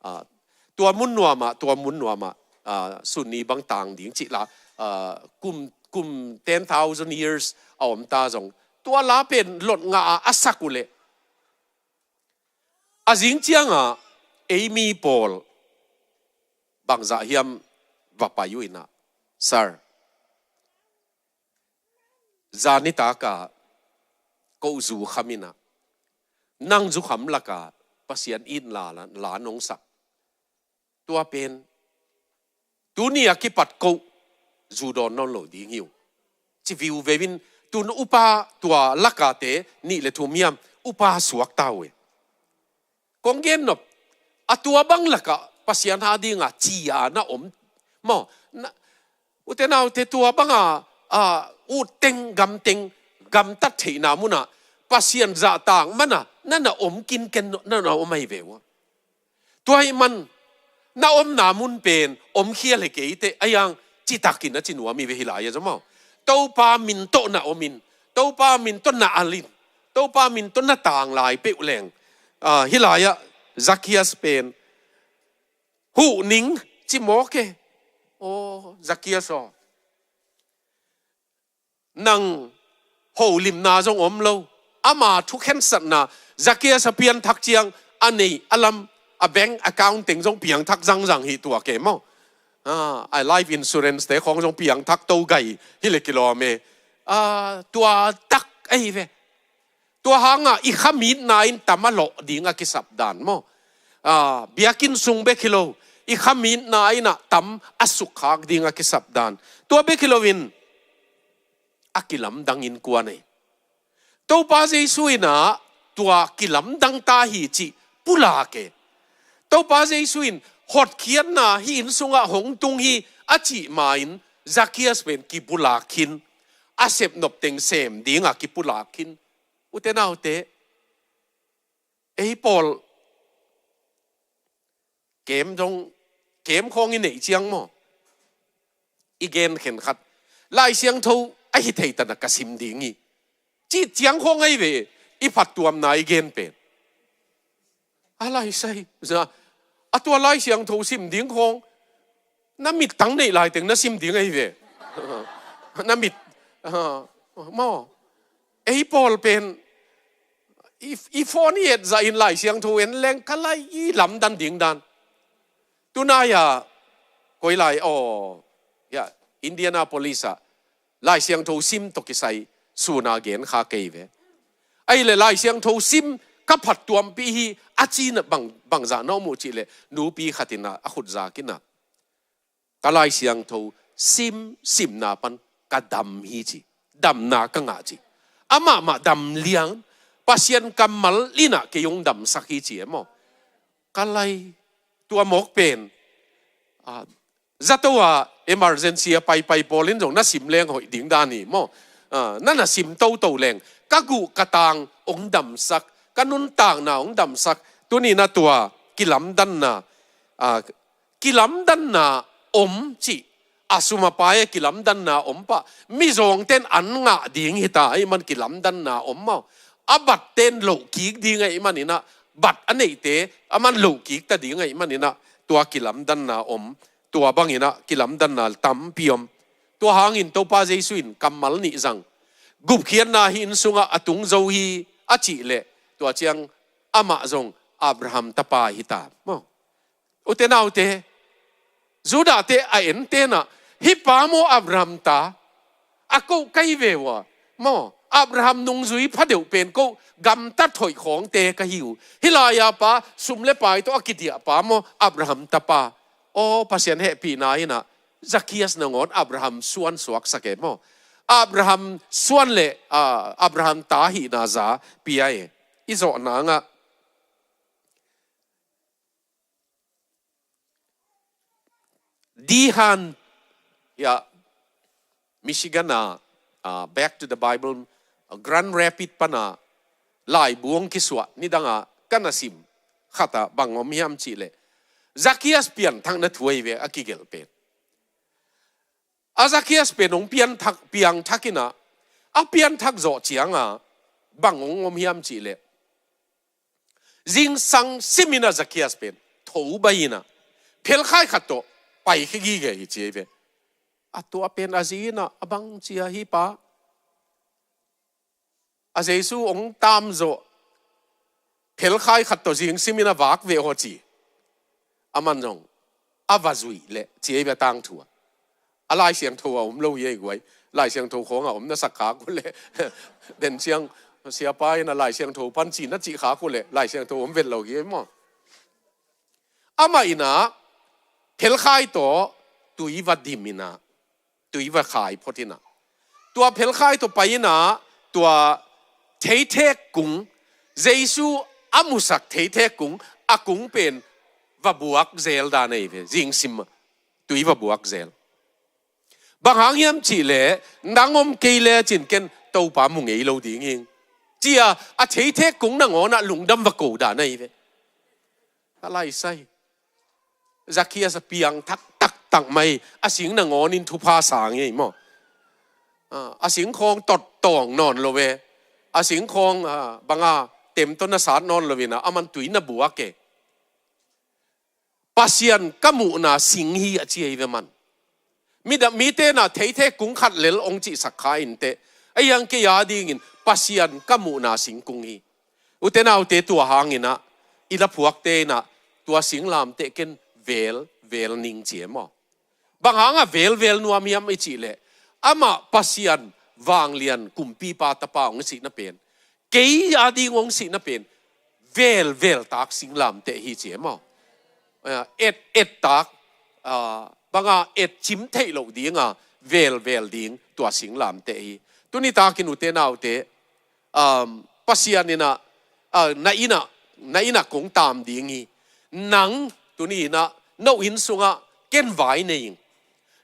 ah, tua mun nuamah, tua mun nuamah, ah, sun ni bang tang ding cih la, ah, kum, kum ten thousand years a om ta zong. Tua la pen lot ngah a, a sak uh leh. A zing cianga ei mi pawl bangzah hiam va pai uh inah, sir, zanitak a ko zu kham inah, nang zu kham laka Pasian in la, la, la nong sak. Tua pen tuni a kipat ko zu dawn nawn lo ding hi uh. Ci viu veu in tun upa tua lakate nih le thum hiam upa suak ta uh e. Kong gen nop, a tua bang laka Pasian ha dinga ci a na om maw. Na, ute naute tua banga, ah, ut teng, gam teng, gamtat theihna muna Pasian zahtak mana na na om kinken na na om ahi ve uh a. Tua ahih man na omna mun pen om khia le keite a yang citakin a ci nuam hi ve hih lai-ah zong maw. Topa min tawh na om in, Topa min tawh na al in, Topa min tawh na tanglai peuh leng. Ah, hih lai-ah Zacchaeus pen huh ning ci mawk e. Aw, Zacchaeus aw. Nang holimna zong om lo. Ama thukhensatna, Zacchaeus a pianthak ciang a neih a lam, a bank account teng zong piangthak zangzang hi tua ke maw. Ah, a life insurance te khawng zong piangthak to gai hi le kilawm e. Ah, tua tak ahi ve. Tua hangah i khamitna in tam a lawh ding a kisap dan maw. Ah, biakinn sung bek hi lo, i khamitna inah tam a sukkhak ding a kisap dan. Tua bek hi loin a kilamdang innkuan ei. Topa Jesu inah tua kilamdang ta hi cih pulak e. Topa Jesu in hotkhiatna hih inn sungah hong tung hi a cih ma-in Zacchaeus pen kipulak khin, a sepnop teng sem dingah kipulak khin. Ute naute, ei pawl kem dong, kem khawng i neih ciang maw, i gen khenkhat, Lai Siangtho a hi thei tana ka sim ding hi, cih ciang khawng ahi ve, i phattuamna i gen pen. A Lai Sai, za, a tua Lai Siangtho sim ding khawng, na mittang neih laiteng na sim ding ahi ve. Na mit, ah, maw. Ei pawl pen, i, i phone i et zahin Lai Siangtho en leng ka lai i lamdan ding dan. Tunai-a, koi lai, aw, ya, Indianapolis ah, Lai Siangtho sim tawh kisai suna gen kha kei ve. Ahih leh Lai Siangtho sim ka phattuampih hi a cihna bang, bangzah na om uh cih leh nupi khat in ah a khut zak in ah, ka Lai Siangtho sim, simna pan ka dam hi ci. Damna ka ngah ci. Amah mah dam liang, Pasian kammal in ah kei hong damsak hi ci e maw. Ka lai, tua mawk pen, ah, zato ah emergency a paipai pawl in zong na sim leng hoih ding dan hi maw. Ah, na na sim toto leng, ka guh ka tang hong damsak, ka nuntakna hong damsak, tuni-in ah tua kilamdanna, ah, kilamdanna om cih, a sum a pai a kilamdanna om pah, mizawngte'n an ngah ding hi ta ahih man kilamdanna om maw. A batte'n lohkik ding ahih manin ah, bat a neihte a man lohkik ta ding ahih manin ah, tua kilamdanna om, tua bangin ah kilamdanna tampi om. Tua hangin Topa Jesu in kammal nih zang, gupkhiatna hih inn sungah a tung zo hi a cih leh, tua ciang amah zong Abraham tapa hi ta maw. Ute naute, Judahte a ente'n ah, hih pa maw Abraham ta, a koh kai ve uh a, maw, Abraham nungzui phadeuh pen koh gamtat hoih khawngte ka hi uh. Hih lai-a pa, sum le pai tawh a kidiah pa maw Abraham tapa. Aw, Pasian hehpihna in ah Zacchaeus nangawn Abraham suan suaksak e maw. Abraham suan le, ah, Abraham ta hihna za pia e. I zawh nangah Dehan, ya, Michigan ah, ah, Back to the Bible, ah, Grand Rapids pan ah laibu hong kisuah nidang ah ka na sim khat ah bang om hiam cih leh, Zacchaeus pianthakna thu ahi ve a kigelh pen. A Zacchaeus pen hong pianthak, piangthak in ah, a pianthak zawh ciang ah bang hong om hiam cih leh, zingsang sim in ah Zacchaeus pen tho bai in ah, phelkhai khat tawh paikhia gige hi ci ahi ve. A tua pen a zi in ah, a bang ci a hih pa, a Jesu hong tamzawh, phelkhai khat tawh zing sim in a vak ve aw ci. Aman zong a va zuih leh ci ahi ve, a tangthu ah. A Lai Siangtho ah om lo hi ei guai. Lai Siangtho khawng ah om na sak khak uh leh, den ciang siapa in a Lai Siangtho pan ci na cih khak uh leh Lai Siangtho om vet lo hi ei maw. Amah in ah phelkhai tawh tui va dim in ah, tui va khai phot in ah, tua phelkhai tawh pai in ah, tua theithek kung, Jesu a musak theithek kung, a kung pen va buak zel dan ahi ve, zingsim ah tui va buak zel. Bang hang hiam cih leh, nang om kei lecin ken Topa mu ngei lo ding hing, ci a, a theithek kung nangawn ah lungdam va ko dan ahi ve. A Lai Sai, Zacchaeus a piangthak taktak mai, a sing nangawn in thupha sang hi ei maw. Ah, a sing khawng tot tawng nawn lo ve. A sing khawng, ah, bang a, tem tawh na sat nawn lo in ah, aman tui na buak e. Pasian ka muhna sing hi a ci ahi ve man. Mi da, mite na theithek kung khat lel hong cihsak kha inteh, a hiang kei a dingin Pasian ka muhna sing kung hi. Ute naute, tua hang in ah i la phuakte in ah tua singlamteh ken vel vel ning ci e maw. Bang hang a vel vel nuam hiam i cih leh, amah Pasian vanglian kumpipa tapa hong sihna pen kei a ding hong sihna pen vel vel tak singlamteh hi ci e maw. Ah, et et tak, ah, bang a, et cim theih loh ding a, vel vel ding tua singlamteh hi. Tuni takin ute naute, um, Pasian in ah, ah, na inn ah, na inn ah kong tam ding hi. Nang tuni in ah no inn sungah ken vai nei ing.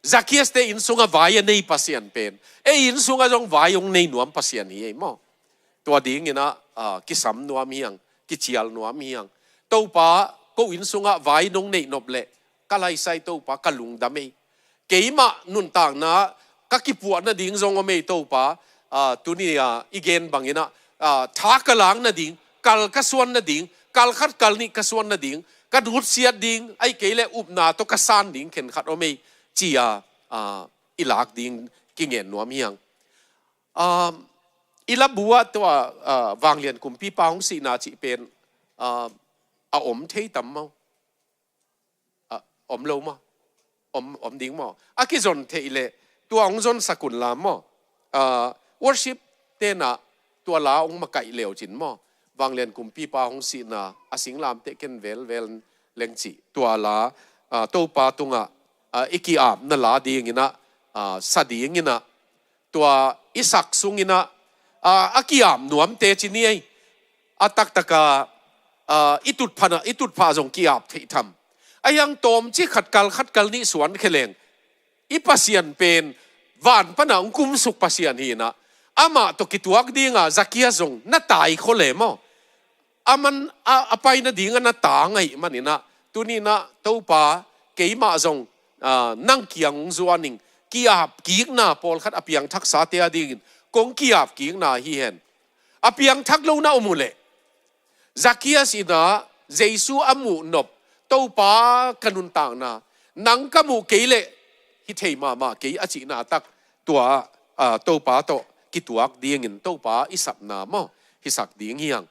Zacchaeus te inn sungah vai a nei Pasian pen ei inn sungah zong vai hong nei nuam Pasian hi ei maw. Tua dingin ah, ah, kisam nuam hi hang, kicial nuam hi hang. Topa, ko inn sungah vai nong neih nop leh ka laisai Topa, ka lungdam ei. Keimah nuntakna ka kipuah nading zong om ei Topa, ah, tuni, ah, i gen bangin ah, ah, tha ka lak nading, kal ka suan nading, kal khat kal nih ka suan nading, ka nutsiat ding, ahih kei leh upna tawh ka san ding khenkhat om ei, ci-a, ah, i lak ding kingen nuam hi hang. Ah, i labu ah tua, ah, Vanglian kumpipa hong sihna cih pen, ah, a om thei tam maw? Ah, om lo maw? Om, om ding maw? A kizon theih leh tua hong zonsak un la maw? Ah, worship te'n ah tua la hong makaih le uh cin maw? Vanglian kumpipa hong sihna a singlamteh ken velvel leng cih tua la, ah, Topa tungah, ah, i ki-apna la dingin ah, ah, sa dingin ah, tua i sak sungin ah, ah, a ki-ap nuamte ci ni ei. A taktak a, ah, i tutphah na, i tutphah zong ki-ap theih tham. Ahih hang tawmcik khat kal khat kal nih suan khe leng i Pasian pen van pan ah hong kumsuk Pasian hi-in ah, amah tawh kituak ding a Zacchaeus zong na tai khol e maw? Aman a, a pai nading a na tang ahih manin ah, tuni-in ah Topa, keimah zong, ah, nang kiang hong zuan ing, ki-ap kikna pawlkhat a piangthaksate a dingin kong ki-ap kikna hi hen. A piangthak lo na om uh leh, Zacchaeus in ah Jesu a muh nop, Topa, ka nuntakna nang ka muh kei leh hi thei mahmah kei, a cihna tak tua, ah, Topa tawh kituak dingin Topa i sapna maw, hisak ding hi hang.